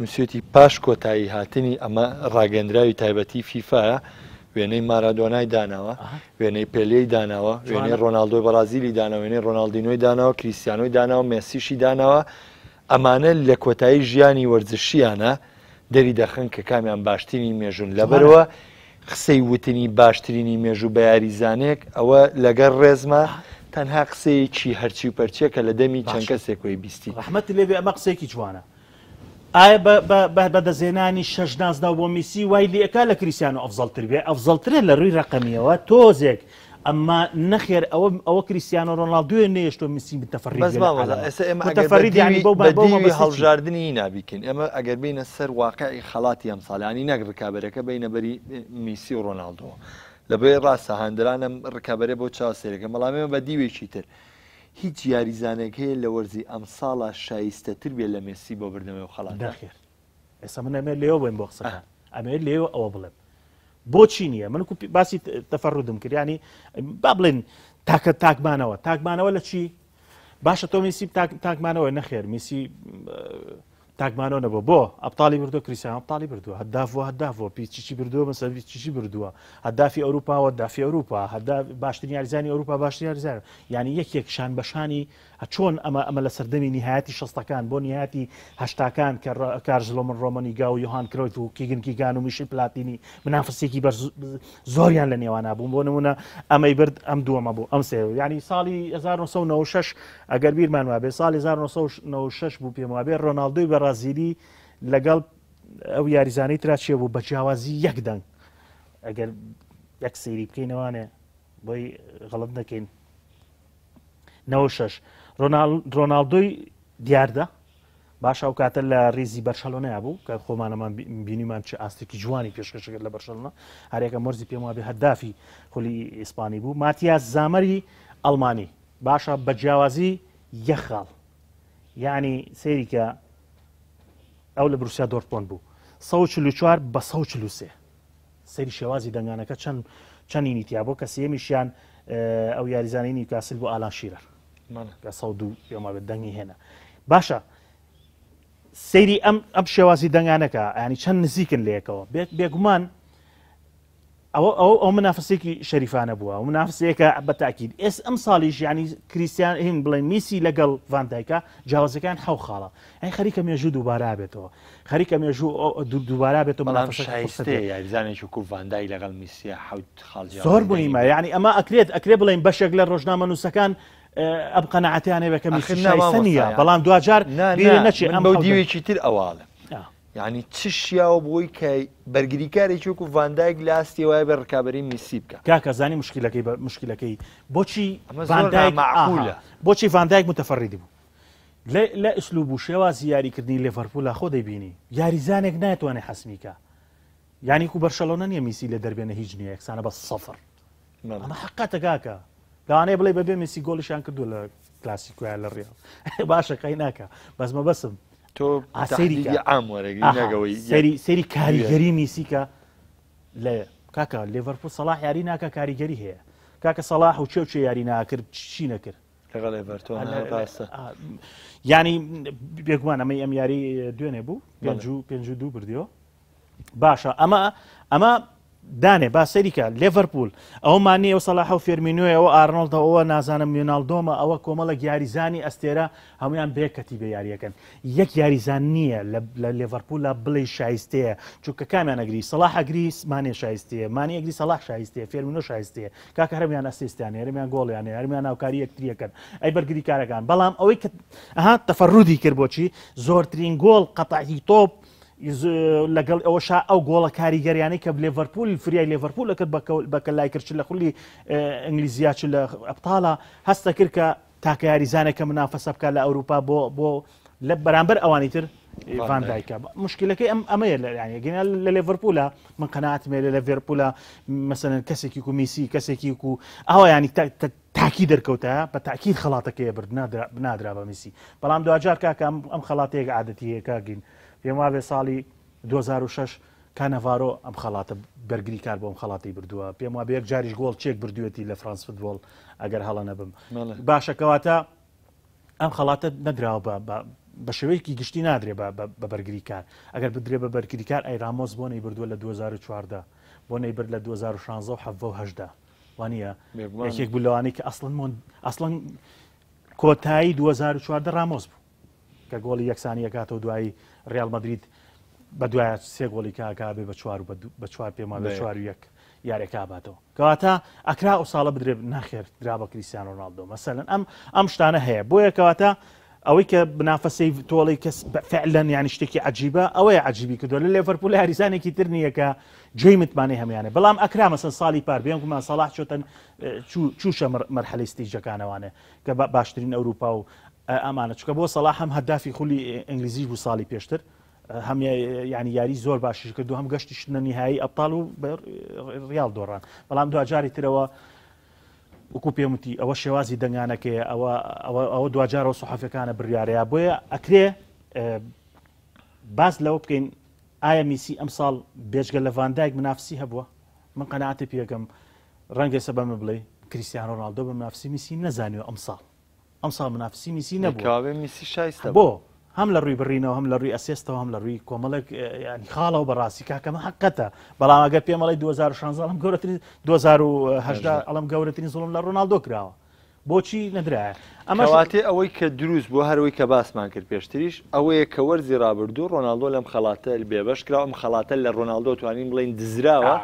نووسێتی پاش کۆتایی هاتنی ئەمە ڕاگەندراوی تایبەتی فیفاە وێنەی مارادۆنای داناوە وێنەی پێلێی داناوە وێنەی ڕۆناالدۆی بەڕازیلی داناوە وێنەی ڕۆناالدینۆی داناوە کریسیانۆی داناوە مێسیشی داناوە ئەمانە لە کۆتایی ژیانی وەرزشیانە دەری دەخەن کە کامیان باشترینی مێژوون لەبەرەوە قسەی وتنی باشترینی مێژوو بە یاریزانێک ئەوە لەگەر ڕێزمە تەنها قسەیەکی هەرچی و پەرچیە کە لە دەمی چەند کەسێکەوەی بیستی. ڕەحمەت لێ بێ ئەمە قسەیەکی جوانە. ئایا بە دەستهێنانی شەش نازناو بۆ میسی وای لێکا لە کریسیانۆ ئەفزەڵتر بێ؟ ئەفزەڵترە لە رووی ڕەقەمیەوە تۆزێک، ئەمما نەخێر ئەوە ئەوە کریستیانۆ ڕۆناڵدۆیە نەیەشتوە میسی متەفەڕید بەس بێ لە مامۆستا عالەما. ئێستا ئێمە ئەگەر بە متەفەڕید یانی دیوی بەو بە بەو دیوی مەبەستە چی؟ هەڵبژاردنی نابیکەین ئێمە ئەگەر بینە سەر واقعی خەڵاتی ئەمساڵ یانی نەک ڕکابەرەکە بینە بەری میسی و ڕۆناڵدۆ لەبەی ڕاستە هاندەران ئەم ڕکابەرە بۆ چاو سەیرەکەن بەڵام ئێمە بە دیوێکی تر هیچ یاریزانێک هەیە لە وەرزی ئەمساڵا شایستەتر بێ لە مێسی بۆ بردنەوەی ئەو خەڵاتە؟ نەخێر ئێستا من ئەمێ لێوە بڵێم بۆ قسەکان ئەمێ لێوە ئەوە بڵێم بۆچی نییە من باسی تەفەڕودم کرد ینی با بڵێن تاکە تاکمانەوە تاکمانەوە لە چی باشە تۆ میسی تاکمانەوە نەخێر میسی تاکمانەوە نەبوو بۆ ئەبتاڵی بردووە کریسیان ئەبتاڵی بردووە هەداف هەداف پیچی بردووە مەسەر چیچی بردووە هەدافی ئەوروپا و دافی ئەوروپا هەدا باشترین یاریزانی ئەوروپا باشترین یاریزان یعنی یەکێک شان بەشانی چۆن ئەمە ئەمە لە سەردەمی نیهایەتی شەستەکان بۆ نیهایەتی هەشتاکان کە کارزلۆمن ڕۆمەنیگا و یۆهان کرۆیف و کیگن کیگان و میشل پلاتینی منافسێکی بەر زۆریان لە نێوانە بوون بۆ نمونە ئەمەی برد ئەم دووەمە بوو ئەم سێ ینی ساڵی 1996 ئەگەر بیرمان وابێ ساڵی 1996 بوو پێم وابێ ڕۆناڵدۆی بەڕازیلی لەگەڵ ئەو یاریزانەی ترا چێ بوو بە جیاوازی یەک دەنگ ئەگەر یەک سەیری بکەینەوانێ بۆی غەڵت نەکەین 96 ڕۆناڵدۆی دیاردە باشە ئەو کاتە لە ریزی بەرشەلۆنەیا بوو کە خۆمانەمان بینیمان چ ئاستێکی جوانی پێشکەش کرد لە بەرشەلۆنە هەرێکە مۆرزی پێم وابێ هەدافی خولی ئیسپانی بوو ماتیاس زامەری ئەڵمانی باشە بە جیاوازی یەک خاڵ یعنی سەیری کە ئەو لە بروسیا دۆرتمۆند بوو 144 بە 143 سەیری شێوازی دەنگانەکە چەند چەنینی تیا بۆ کە سێمیشیان ئەو یاریزانانی نیوکاسل بۆ ئالان شیرەر کە 102 پێم وابێت دەنگی هێنا باشە سەیری ئەم ئەم شێوازی دەنگانەکە ینی چەند نزیکن لەیەکەوە بێگومان ئەوە ئەو ئەو منافسێکی شەریفانە بووە و منافسەیەکە بە تاکید ئێس ئەم ساڵیش ینی کریسیان هین بڵێن میسی لەگەڵ ڤاندایکا جیاوازەکان حەو خاڵە ئەی خەریکە مێژوو دووبارە بێتەوە خەریکە مێژوو دووبارە بێتەوە بەڵام شایستەیە یاریزانێکی وەکو ڤاندایک لەگەڵ میسیا حەوت خاڵ جیاوازی زۆر مهمە دەنگی یعنی ئەمە ئەکرێت ئەکرێ بڵێن بەشێک لە ڕۆژنامەنووسەکان ئەم قەناعەتیان هەیە کە میسی ئاخر نا شایستە مامۆستا نییە یان بەڵام دواجار نا بیرێ نا نەچێ من ئەم بەو حەوت دەنگ دیوێکی تر ئەواڵم یعنی چ شیاوە بۆی کە بەرگریکارێکی وەکو ڤاندایک لە ئاستی وایە بێ ڕکابەری میسی بکە کاکە زانی مشکلەکەی بە مشکلەکەی بۆچی ئەمە زۆر ڤاندایک ئاها نامەعقولە بۆچی ڤاندایک متەفەڕیدی بوو لە ئسلوب و شێوازی یاریکردنی لێڤەرپولا خۆ دەیبینی یاریزانێک ناتوانێت حەسمی کا یانی کو بەرشەلۆنە نییە میسی لێ دەربێنە هیچ نییە یەکسانە بە سەفر ئەمە حقاتە کاکە لەوانەیە بڵێ بەبێ میسی گۆڵیشان کردو لە کلاسیکۆیان لە ڕیاڵ باشە قەی ناکە بەس مەبەسم تۆ سەیری عام وەرەگری نەگەوەی سەری سەری کاریگەری میسیکە لە کاکە لێڤەرپول سەڵاح یاری ناکە کاریگەری هەیە کاکە سەڵاح و چێ و چێ یاری ناکرد چی نەکرد لەگەڵ ئێڤەرتۆن ڕاستە ینی بێگومان ئەمەی ئەم یاری دوێنێ بوو پێنج و پێنج و دوو بردیەوە باشە ئەمە ئەمە دانێ با سەریکە لێڤەرپول ئەوە مانیە و سەلاح و فێرمینۆیە ئەوە ئارنۆڵدە ئەوە نازانم میۆناڵدۆمە ئەوە کۆمەڵێک یاریزانی ئەستێرە هەمویان بێ کەتیبە یاریەکەن یەک یاریزان نییە لە لێڤەرپولا بڵێ شایستەیە چونکە کامیان ئەگری سەلاح ئەگری مانێ شایستەیە مانی ئەگری سەلاح شایستەیە فێرمینۆ شایستەیە کاکە هەرمیان ئەسیستیان هەیە هەرمیان گۆڵیان هەیە هەرمیان هاوکاری یەکتریەکەن ئەی بەرگریکارەکان بەڵام ئەوەی کە ئەها تەفەرودی کرد بۆچی زۆرترین گۆڵ قەتعی تۆپ لەگەڵ ئەوەشا ئەو گۆڵە کاریگەریانەی کە لێڤەرپول فریای لێڤەرپول کرد بە کەلای کرد چ لە خولی ئینگلیزیا چ لە ئەبتاڵە هەستە کرد کە تاکە یاریزانێک کە منافەسە بکات لە ئەوروپا بۆ بۆ لە بەرامبەر ئەوانی تر ڤان دایکە مشکلەکەی ئەم ئەمەیە لە یانە گەنا لە لێڤەرپولە من قەناعەتم هەیە لە لێڤەرپولە مەسەلەن کەسێکی کو میسی کەسێکی کو ئەوە ینی تاکی دەرکەوتە بە تاکید خەڵاتەکەی برد نادرا بە میسی بەڵام دواجار کاکە ئەم خەڵاتەیەک عادەتی هەیە کاگین پێم وابێ ساڵی 2006 کانەڤارۆ ئەم خەڵاتە بەرگری کار بۆم خەڵاتی بردووە پێم وابێ یەک جاریش گۆڵ چێک بردوێتی لە فرانس فوتبۆڵ ئەگەر هەڵە نەبم باشە کەواتە ئەم خەڵاتە نەدراوە بە بە شێوەیەکی گشتی نادرێ بە بەرگریکار ئەگەر بدرێ بە بەرگریکار ئەی رامۆس بۆ نەیبردووە لە 2014 بۆ نەیبرد لە 2016 و 17 و 18 وانە یەکێک بوو لەوانەی کە ئەسڵەن مۆن ئەسڵەن کۆتایی 2014 رامۆس بوو کە گۆڵی یەکسانی یەکاتەوە دوایی ریال مەدرید بە دوایە سێ گۆڵی کاکا بێ بە چوار و بە چوار پێمان بە چوار و یەک یاریەکە باتەوە کەواتە ئەکرا ئەو ساڵە بدرێ ناخێر درا بە کریسیان ڕۆناڵدۆ مەسەلەن ئەم ئەم شتانە هەیە بۆیە کەواتە ئەوەی کە منافەسەی تۆڵی کەس فعلەن یانی شتێکی عجیبە ئەوەیە عجیبی کردووە لە لێڤەرپول یاریزانێکی تر نییە کە جێی متمانەی هەمویانە بەڵام ئەکرا مەسەن ساڵی پار بێگومان سەڵاح چۆتەن چووشە مەرحەلەی ستیجەکانەوانێ کە باشترین ئەوروپا و ئەمانە چکە بۆ سەڵاح هەم هەدافی خولی ئینگلیزیش بوو ساڵی پێشتر هەم ینی یاری زۆر باشیش کرد و هەم گەشتیشتنە نیهایی ئەبتال و ڕیاڵ دۆڕان بەڵام دواجاری ترەوە وەکو پێم وتی ئەوە شێوازی دەنگانەکەیە ئەوە ئەوە ئەوە دواجارەوە سوحەفەکانە بڕیارەیە بۆیە ئەکرێ باس لەوە بکەین ئایا میسی ئەمساڵ بێجگە لە ڤاندایک منافسی هەبووە من قەناعەتی پێەکەم ڕەنگە سە بەمە بڵێ کریسیان ڕۆناڵدۆ بە منافسی میسی نەزانیوە ئەمساڵ ئەمساڵ منافسی میسی نەبوو کەوابێ میسی شایستە بۆ هەم لە ڕووی بڕینەوە هەم لە ڕووی assist ەوە هەم لە ڕووی کۆمەڵێک ینی خاڵەوە بەڕاستی کاکەمە حقەتە بەڵام ئەگەر پێمەڵی 2016 ئەڵم گەورەترین 2018 ئەڵم گەورەترین زوڵم لە ڕۆناڵدۆ کراوە بۆچی نەدرایە ئەمە واتێ ئەوەی کە دروست بوو هەروەی کە باسمان کرد پێشتریش ئەوەیە کە وەرزی ڕابردوو ڕۆناڵدۆ لەم خەڵاتە بێبەش کرا ئەم خەڵاتە لە ڕۆناڵدۆ توانین بڵێین دزراوە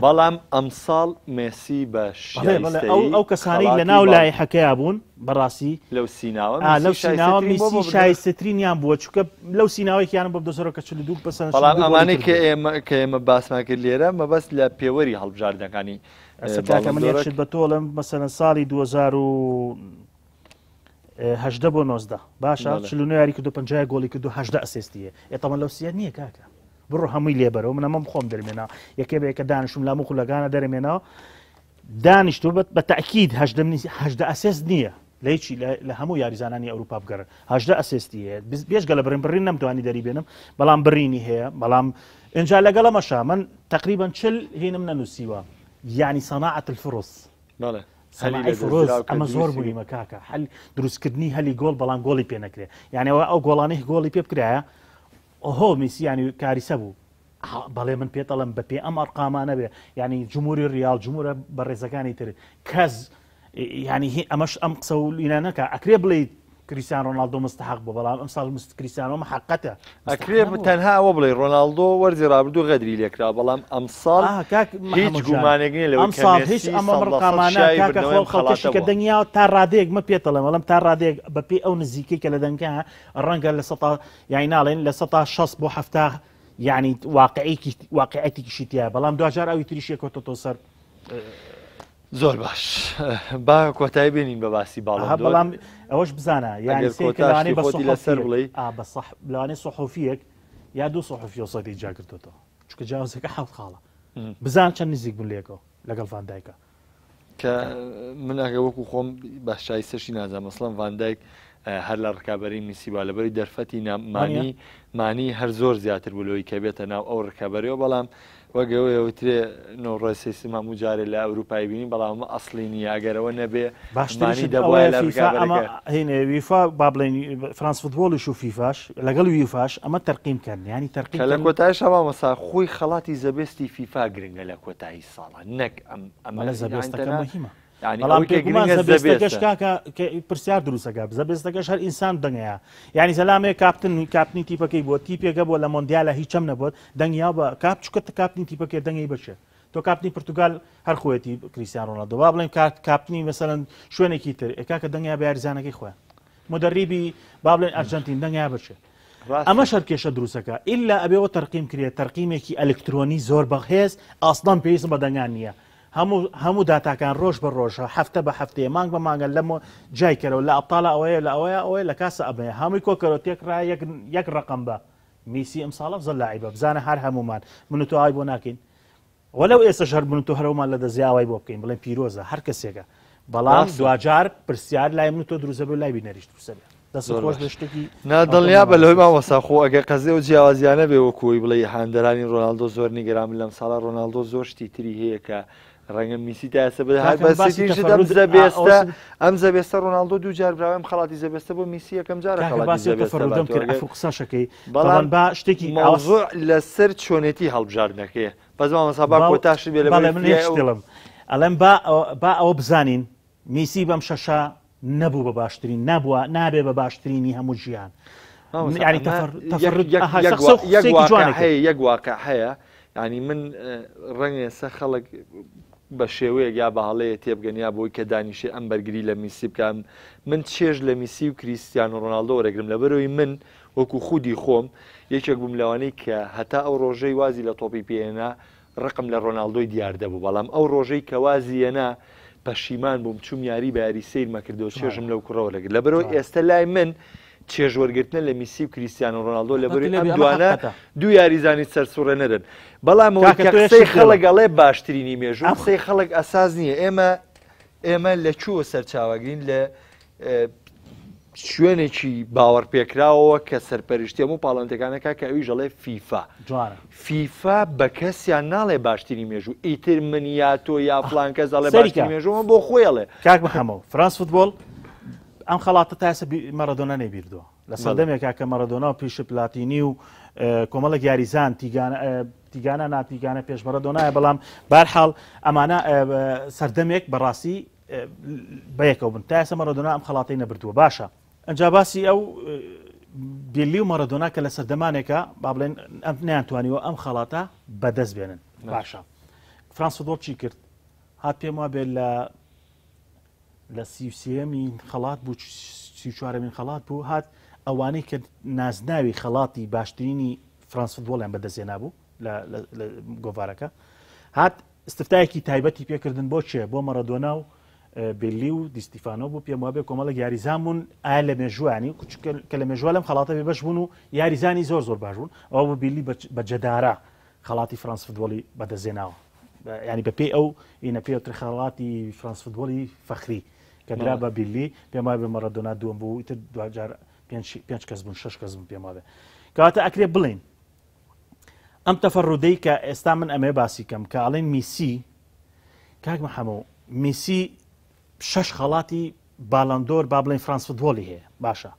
بەڵام ئەمساڵ مێسی بە شایستەیی ئەو کەسانەی لە ناو لایحەکەیا بوون بەڕاستی لەو سیناوە لەو سیناوە میسی شایستەترینیان بووە چونکە لەو سیناوەیەکیان بۆ بدۆزەرەوە کە 42 پەسەند بەڵام ئەمانەی کە ئێمە کە ئێمە باسمان کرد لێرە مەبەست لە پێوەری هەڵبژاردنەکانی ئەسە کاکە من یەک شت بە تۆ ئەڵێم مەسەلەن ساڵی 2018 بۆ 19 باشە 49 یاری کردو 50 گۆڵی کردو 18 assist ی هەیە ئێ تەمەن لەو سیە نییە کاکە بڕۆ هەمووی لێبەرەوە من ئەمەم خۆم دەرمێنا یەکێ بە یەکە دانیشتم لام و خولەکانە دەرمێناوە دانیشتوە بە تاکیید هەژدە assist نییە لە هیچی لە هەموو یاریزانانی ئەوروپا بگەڕن هەژدە assist ی هەیە بێژگە لە بڕین بڕین نەمتوانی دەری بێنم بەڵام بڕینی هەیە بەڵام اینجا لەگەڵەمەشا من تقریبا چل هینم نەنووسیوە یعنی صناعة الفرص بەڵێ صناعة فرص ئەمە زۆر مهمە کاکە هەل دروستکردنی هەلی گۆڵ بەڵام گۆڵی پێ نەکرێ یعنی ئەوە ئەو گۆڵانەی گۆڵی پێ بکرایە ئۆهۆ میسی یانی کاریسە بوو. بەڵێ من پێت ئەڵێم بە پێ ئەم ئەرقامانە بێ یعنی جمهوری ریال جمهورە بەڕێزەکانی تر کەس یعنی ئەمەش ئەم قسە و لینانەکە ئەکرێ بڵێ کریسیان ڕۆناڵدۆ مستحق بوو بەڵام ئەم ساڵ مست کریسیانۆ حقەتە ئەکرێ تەنها ئەوە بڵێ ڕۆناڵدۆ وەرزی ڕابردوو غەدری لێکرا بەڵام ئەمساڵ کاک هیچ گومانێک نییە لەوەی ئەم ساڵ هیچ ئەمە ڕقامانە کاکە خۆ خەڵکەشی کە دەنگیاوە تا ڕادەیەک مە پێتەڵێم بەڵام تا ڕادەیەک بەپێی ئەو نزیکەی کە لە دەنگە ڕەنگە لە سەتا یانی ناڵێن 60% بۆ 70 یعنی واقعێکی واقعەتێکیشی تیا بەڵام دواجار ئەوی تریش یەکەوتەوە سەر زۆر باش با کۆتایی بێنین بە باسی باڵ بەڵام ئەوەش بزانە یانی کۆتایی بە خۆتی لەسەر بڵێ بە سەح لەوانەیە سەحوفیەک یا دوو سەحوفی وسەتی جا گرتوتەوە چونکە جیاوازەکە حەوت خاڵە بزان چەند نزیک بوون لێکەوە لەگەڵ ڤاندایکە کە من ئەگە وەکو خۆم بە شایستەشی نازانم مەسڵەن ڤاندایک هەر لە ڕکابەری میسی با لەبەری دەرفەتی مانی مانی هەر زۆر زیاتر بوو لەوەی کە بێتە ناو ئەو ڕکابەریەوە بەڵام وەگەوەیە وترێ نۆڕێسیسم هەموو جارێ لە ئەوروپای بینی بەڵام ئەمە ئەسڵی نییە ئەگەرەوە نەبێ باشتریشی دەبوایە لە ڕکابەرەکە هینێ ویفا با بڵێن فرانس فوتبۆڵیش و فیفاش لەگەڵ ویفاش ئەمە تەرقیم کەن ینی تەرقیم کە لە کۆتایش مامۆستا خۆی خەڵاتی The Best ی فیفا گرنگە لە کۆتایی ساڵە نەک ئەم ئەمە لە The Best ەکە مهمە بەڵام پێگومان The Best ەکەش کاکە پرسیار دروستەکە The Best ەکەش هەر ئینسان دەنگەیە یعنی زەلامێ کاپتن کاپتنی تیپەکەی بووە تیپێکە بووە لە مۆندیالە هیچم نەبووت دەنگیا بە کاپ چکە کاپتنی تیپەکەی دەنگی بچێ تۆ کاپتنی پرتوگال هەر خۆیەتی کریسیان ڕۆناڵدۆ با بڵێن کات کاپتنی مەسەلەن شوێنێکی تر ئێکاکە دەنگیا بە یاریزانەکەی خۆیان مدەریبی با بڵێن ئەرجەنتین دەنگیا بچێ ئەمەش هەر کێشە دروستەکە ئیلا ئەبێ وە تەرقیم کرێ تەرقیمێکی ئەلکترۆنی زۆر بەهێز ئاسڵان پێویستم بە دەنگان نییە هەموو هەموو داتاکان ڕۆژ بە ڕۆژە هەفتە بە هەفتەیە مانگ بە مانگە لەم جای کەرەوە لە ئەبتاڵە ئەوەیە لە ئەوەیە ئەوەیە لە کاسە ئەمەیە هەمووی کۆکەرەوە تێکڕا یەک یەک ڕقم بە میسی ئەم ساڵە زەل لاعیبە بزانە هەر هەمومان من و تۆ ئای بۆ ناکەین وەلەو ئێستەش هەر من و تۆ هەرەومان لە دەست ئاوای بۆ بکەین بڵێن پیرۆزە هەر کەسێکە بەڵام دواجار پرسیار لای من و تۆ دروستە بێ لای بینەریش دروستە بێ دەست خۆش بێ شتێکی نا دڵنیا بە لەوەی مامۆستا خۆ ئەگەر قەزێ و جیاوازیانە بێ وەکوی بڵێ هاندەرانی ڕۆناڵدۆ زۆر نیگەران لەم ساڵە ڕۆناڵدۆ زۆر شتی تری هەیە کە ڕەنگە میسی تا ئێستا بە هەر بەسیتیش ئەم زەبێستە ئەم زەبێستە ڕۆناڵدۆ دوو جار براوە ئەم خەڵاتی زەبێستە بۆ میسی یەکەم جارە خەڵاتی باسی تەفەرودم کرد ئەفو قسەشەکەی بەڵام با شتێکی مەوزوع لەسەر چۆنێتی هەڵبژاردنەکەیە بەس مامۆستا با کۆتاشت بێ لە بەڵێ من یەک شت دەڵێم ئەڵێم با با ئەوە بزانین میسی بەم شەشە نەبوو بە باشترین نەبووە نابێ بە باشترینی هەموو ژیان یعنی تەفەرد یەک واقع هەیە یعنی من ڕەنگە ئێستا خەڵک بە شێوەیەک یا بە هەڵەیە تێبگەن یا بۆی کە دانیشێ ئەم بەرگری لە میسی بکا من چێژ لە میسی و کریستیانۆ ڕۆناڵدۆ وەرەگرم لەبەرەوەی من وەکو خودی خۆم یەکێک بووم لەوانەی کە هەتا ئەو ڕۆژەی وازی لە تۆپی پێ هێنا ڕقم لە ڕۆناڵدۆی دیاردە بوو بەڵام ئەو ڕۆژەی کە وازی هێنا پەشیمان بووم چوم یاری بە یاری سەیرمە کردەوە چێژم لەو کوڕە وەرەگرت لەبەرەوەی ئێستا لای من چێژ وەرگرتنە لە میسی و کریستیانۆ ڕۆناڵدۆ لەبەرەوەی ئەم دوانە دوو یاریزانی سەرسوڕێنەرن بەڵام ئەوەی کە قسەی خەڵک ئەڵێ باشترینی مێژوو قسەی خەڵک ئەساس نییە ئێمە ئێمە لە کوێوە سەرچاوەگرین لە شوێنێکی باوەڕپێکراوەوە کە سەرپەرشتی هەموو پاڵەوانێتیەکانەکە کە ئەویش ئەڵێ فیفا جوانە. فیفا بە کەسیان ناڵێ باشترین مێژوو ئیتر من یا تۆ یا فڵان کەس ئەڵێ سەیری کە. باشترین مێژوو ئەمە بۆ خۆی ئەڵێ. کاک محەمەو فرانس فوتبۆڵ ئەم خەڵاتە تا ئێستا مەرەدۆنا نەیبردووە لە سەردەمێکا کە مەرەدۆنا و پیشە پلاتینی و کۆمەڵێک یاریزان تیگانە تیگانە ناتیگانە پێش مەرەدۆنایە بەڵام بارحاڵ ئەمانە سەردەمێک بەڕاستی بەیەکەوە بن تا ئێستا مەرەدۆنا ئەم خەڵاتەی نەبردووە باشە ئەجا باسی ئەو بیلی و مەرەدۆنا کە لە سەردەمانێکە با بڵێن ئەم نیانتوانیوە ئەم خەڵاتە بەدەست بێنن باشە فرانس فوتبۆڵ چی کرد هات پێم وا بێت لە لە سیوسێمین خەڵات بوو سیچوارەمین خەڵات بوو هات ئەوانەی کە نازناوی خەڵاتی باشترینی فرانس فوتبۆڵیان بەدەستێنا بوو لە گۆڤارەکە هات ئیستفتایەکی تایبەتی پێکردن بۆ کێ؟ بۆ مەرەدۆنا و بیلی و دیستیفانۆ بوو پێم وابێ کۆمەڵێک یاریزان بوون ئایا لە مێژووانی کە لە مێژووە لەم خەڵاتە بێ بەش بوون و یاریزانی زۆر زۆر باش بوون ئەوە بوو بیلی بە جەدارە خەڵاتی فرانس فوتبۆڵی بەدەستێناوە ینی بەپێی ئەو ئینە پێوتر خەڵاتی فرانس فوتبۆڵی فەخری کە درا بە بیلی پێم وابێ مەرەدۆنا دووەم بوو ئیتر دواجار پێنج کەس بوون شەش کەس بوون پێم وابێ کەواتە ئەکرێ بڵێین ئەم تەفەڕودەی کە ئێستا من ئەمێ باسی کەم کە ئەڵێن میسی کاک محەمەو میسی شەش خەڵاتی بالاندۆر با بڵێن فرانس فوتبۆڵی هەیە باشە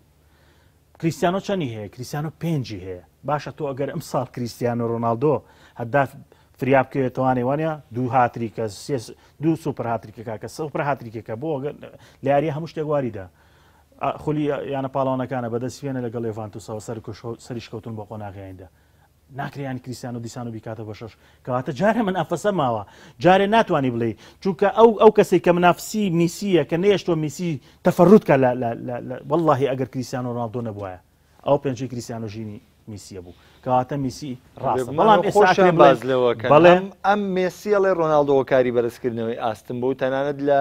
کریستیانۆ چەنی هەیە کریستیانۆ پێنجی هەیە باشە تۆ ئەگەر ئەم ساڵ کریستیانۆ ڕۆناالدۆ هەداف فریا بکەوێتوانێ وانە دوو هاتریکە دوو سوپەر هاتریکەکە کە سوپەر هاتریکەکە بۆ لە یاری هەموو شتێک واریدا خولی یانە پاڵەوانەکانە بەدەست وێنە لەگەڵ یۆڤانتوسەوە سەریشکەوتون بۆ قۆناغی ئایندە ناکرێ یانی کریستیانۆ دیسان و بیکاتە بە شەش کەواتە جارێ منافەسە ماوە جارێ ناتوانانی بڵێ چونکە ئەو ئەو کەسێک کە منافسی میسیە کە نێشتوە میسی تەفەرود کە لە واللهی ئەگەر کریستیانۆ ڕۆناڵدۆ نەبوایە ئەو پێنجی کریستیانۆ ژینی میسیە بوو کەواتە میسی ڕاستە بەڵام ئێستا باز لەوە بەڵێ ئەم مێسیەڵێ ڕۆناڵدۆ کاری بەرزکردنەوەی ئاستم بوو تەنانەت لە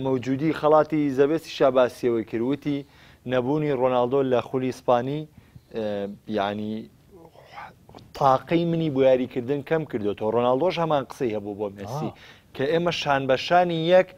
مەوجودی خەڵاتی زەبێستی شاباسیەوەی کرد وتی نەبوونی ڕۆناڵدۆ لە خولی ئیسپانی یعنی تاقەی منی بۆ یاریکردن کەم کردوێتەوە ڕۆناڵدۆش هەمان قسەی هەبوو بۆ مێسی کە ئێمە شان بە شانی یەک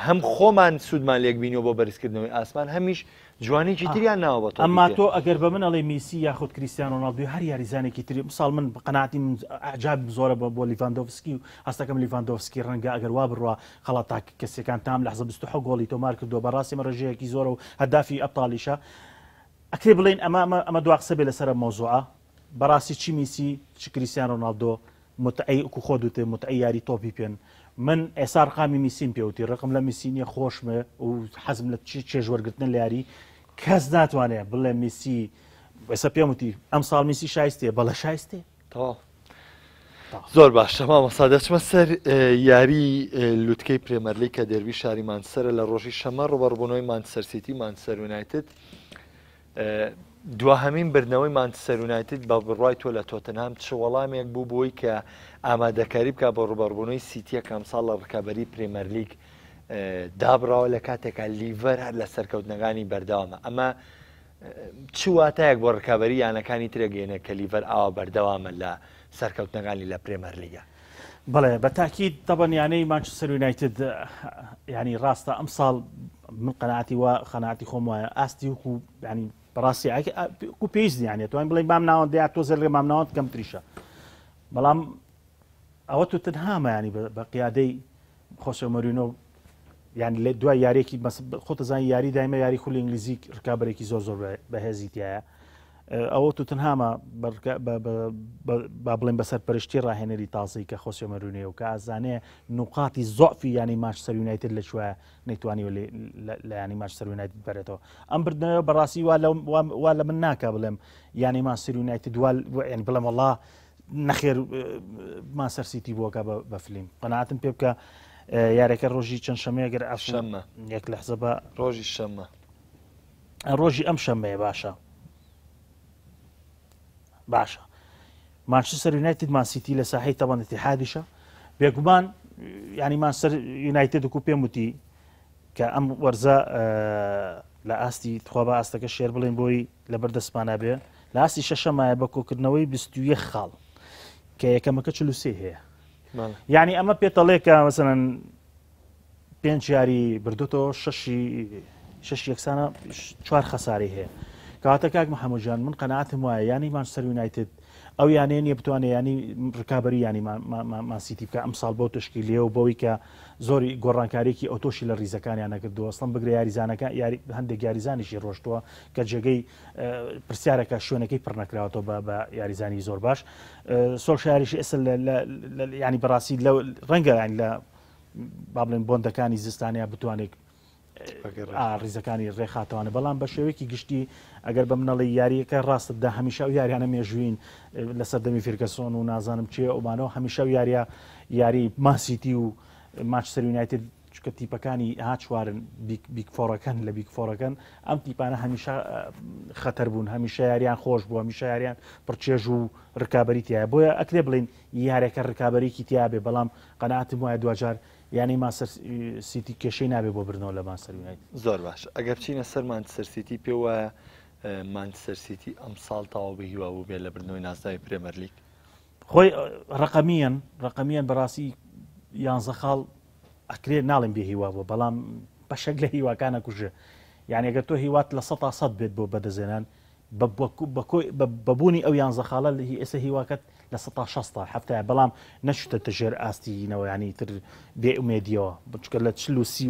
هەم خۆمان سوودمان لێک بینیوە بۆ بەرزکردنەوەی ئاسمان هەمیش جوانیکی تریان ناوە بە تۆپی ئەمما پێ. تۆ ئەگەر بە من ئەڵێی میسی یاخود کریستیانۆ رۆناڵدۆ هەر یاریزانێکی تری مساڵ من قەناعەتی من ئەعجابم زۆرە بە بۆ لیڤاندۆڤسکی و هەستەکەم لیڤاندۆڤسکی ڕەنگە ئەگەر وا بڕوا خەڵات تاکە کەسیەکان تام لەحزە 27 گۆڵی تۆمار کردووە بەڕاستی ئەمە ڕێژەیەکی زۆرە و هەدافی ئەبتاڵیشە ئەکرێ بڵێین ئەمە ئەمە ئەمە دوا قسە بێ لەسەر ئەم مەوزوعە بەڕاستی چی میسی چ کریستیان رۆناڵدۆ متعەی وەکو خۆت وتت متعەی یاری تۆپی پێن من ئێستا ڕقامی میسیم پێ وتی ڕقم لە میسی نییە خۆشمە و حەزم لە چ چێژ وەرگرتنە لە یاری کەس ناتوانێت بڵێ میسی ئێستا پێم وتی ئەم ساڵ میسی شایستەیە بەڵێ شایستەیە تەواو زۆر باشە مامۆستا دەچمە سەر یاری لوتکەی پرێمەرلیگ کە دێربی شاری مانچستەرە لە ڕۆژی شەمە ڕوبەڕبوونەوەی مانچستەر سیتی مانچستەر یونایتد دواهەمین بردنەوەی مانچستەر یونایتد بە بڕوای تۆ لە تۆتنهام چ وەڵامێک بوو بۆی کە ئامادەکاری بکات بۆ ڕوبەڕبوونەوەی سیتیە کە ئەمساڵ لە ڕکابەری پرێمەرلیگ دابڕاوە لە کاتێکا لیڤەر هەر لە سەرکەوتنەکانی بەردەوامە ئەمە چ واتایەک بۆ ڕکابەری یانەکانی ترە گەێنێت کە لیڤەر ئاوا بەردەوامە لە سەرکەوتنەکانی لە پرێمەرلیگە؟ بەڵێ بە تاکید تەبەن یانەی مانچستەر یونایتد ینی ڕاستە ئەم ساڵ من قەناعەتی وا قەناعەتی خۆم وایە ئاستی وکو ینی بەڕاستی کو پێویست نیانێت توانین بڵێن مام ناوەند یا تۆزێ لێ مام ناوەند کەمتریشە بەڵام ئەوە توتنهامە ینی بە قیادەی خۆسێ مۆرینۆ یان لە دوای یاریەکی خۆتەزان یاری دایمە یاری خولی ئینگلیزی ڕکابەرێکی زۆر زۆر بەهێزی تایە ئەوە توتنهامە با بڵێن بە سەرپەرشتی ڕاهێنەری تازەی کە خۆسێ مۆرینۆ و کە ئازانێ نوقاتی زۆفی ینی مانچستەر یونایتد لە کوایە نەیتوانی لە ینی مانچستەر یونایتد بەرێتەوە ئەم بردنەوە بەڕاستی وا لە وا لە من ناکە بڵێم ینی مانچستەر یونایتد وا بڵێم وەڵا نەخێر مانسەر سیتی بووەکە بە فلیم قەناتم پێ بکە یارەکە ڕۆژی چەند شەمەیە گەر شەممە یەک لەحزە بە ڕۆژی شەممە ڕۆژی ئەم شەمەیە باشە باشە مانچستەر یونایتد مانسیتی لە ساحی تەوان اتحادیشە بێگومان ینی مانسەر یونایتد وکو پێم وتی کە ئەم وەرزە لە ئاستی تخوا بە ئاستەکە شێر بڵێن بۆی لەبەر دەستمانە بێ لە ئاستی شەشەمایە بە کۆکردنەوەی 21 خاڵ کە یەکەمەکە 43 هەیە یعنی ئەمە پێتەڵێ کە مەسەن پێنج یاری بردوتەوە شەشی شەش یەکسانە چوار خەساری هەیە کەواتە کاک محەممەدجان من قەنەعاتم وایە یانی مانچستەر یونایتد ئەو یانەیە نیە بتوانێت ینی ڕکابی ینی مانسیتی بکە ئەم ساڵ بۆ تشکیلیە و بەوەی کە زۆری گۆڕانکاریکی ئەوتۆشی لە ریزەکانیان نەکردووە ئەسڵەن بگرە یاریزانەکە یاری هەندێک یاریزانیشی ڕۆشتووە کە جێگەی پرسیارەکە شوێنەکەی پڕ نەکراوەتەوە بە بە یاریزانی زۆر باش سۆڵشاریشی ئێستا ینی بەڕاستی لە ڕەنگە ینی لە با بڵێن بۆندەکانی زستانیا بتوانێت ڕیزەکانی ڕێخاتوانە بەڵام بە شێوەیەکی گشتی ئەگەر بە منەڵی یاریەکە ڕاستدا هەمیشە و یاریانە مێژوین لە سەردەمی فیرگەسۆن و نازانم چێ ئەومانەوە هەمیشە و یاریە یاری ماسیتی و ماچسەر یونایتد چکە تیپەکانی ها چوارن big four ەکەن لە big four ەکەن ئەم تیپانە هەمیشە خەتەر بوون هەمیشە یاریان خۆش بوو هەمیشە یاریان پڕچێژ و ڕکابی تایە بۆیە ئەکرێ بڵین یاریەکە ڕکابەرێکی تیاابێ بەڵام قەناتم وایە دوجار یانەی مانچستەر سیتی کێشەی نابێ بۆ بردنەوە لە مانچستەر یونایتد. زۆر باش ئەگەر بچینە سەر مانچستەر سیتی پێ وایە مانچستەر سیتی ئەمساڵ تەواو بە هیوا بوو بێ لە بردنەوەی نازناوی پرێمەرلیگ؟ خۆی ڕقەمیەن ڕقەمیەن بەڕاستی یانزە خاڵ ئەکرێ ناڵێم بێ هیوا بووە بەڵام بەشێک لە هیواکانە کوژێ یعنی ئەگەر تۆ هیوات لە 100% بێت بۆ بەدەزێنان بە بوونی ئەو یانزە خاڵە هی ئێستا هیواکەت لە سەتا شەستا حەفتایە بەڵام نەچوتەتە ژێر ئاستی نەوە ینی تر بێ ئومێدیەوە بچکە لە چل و سی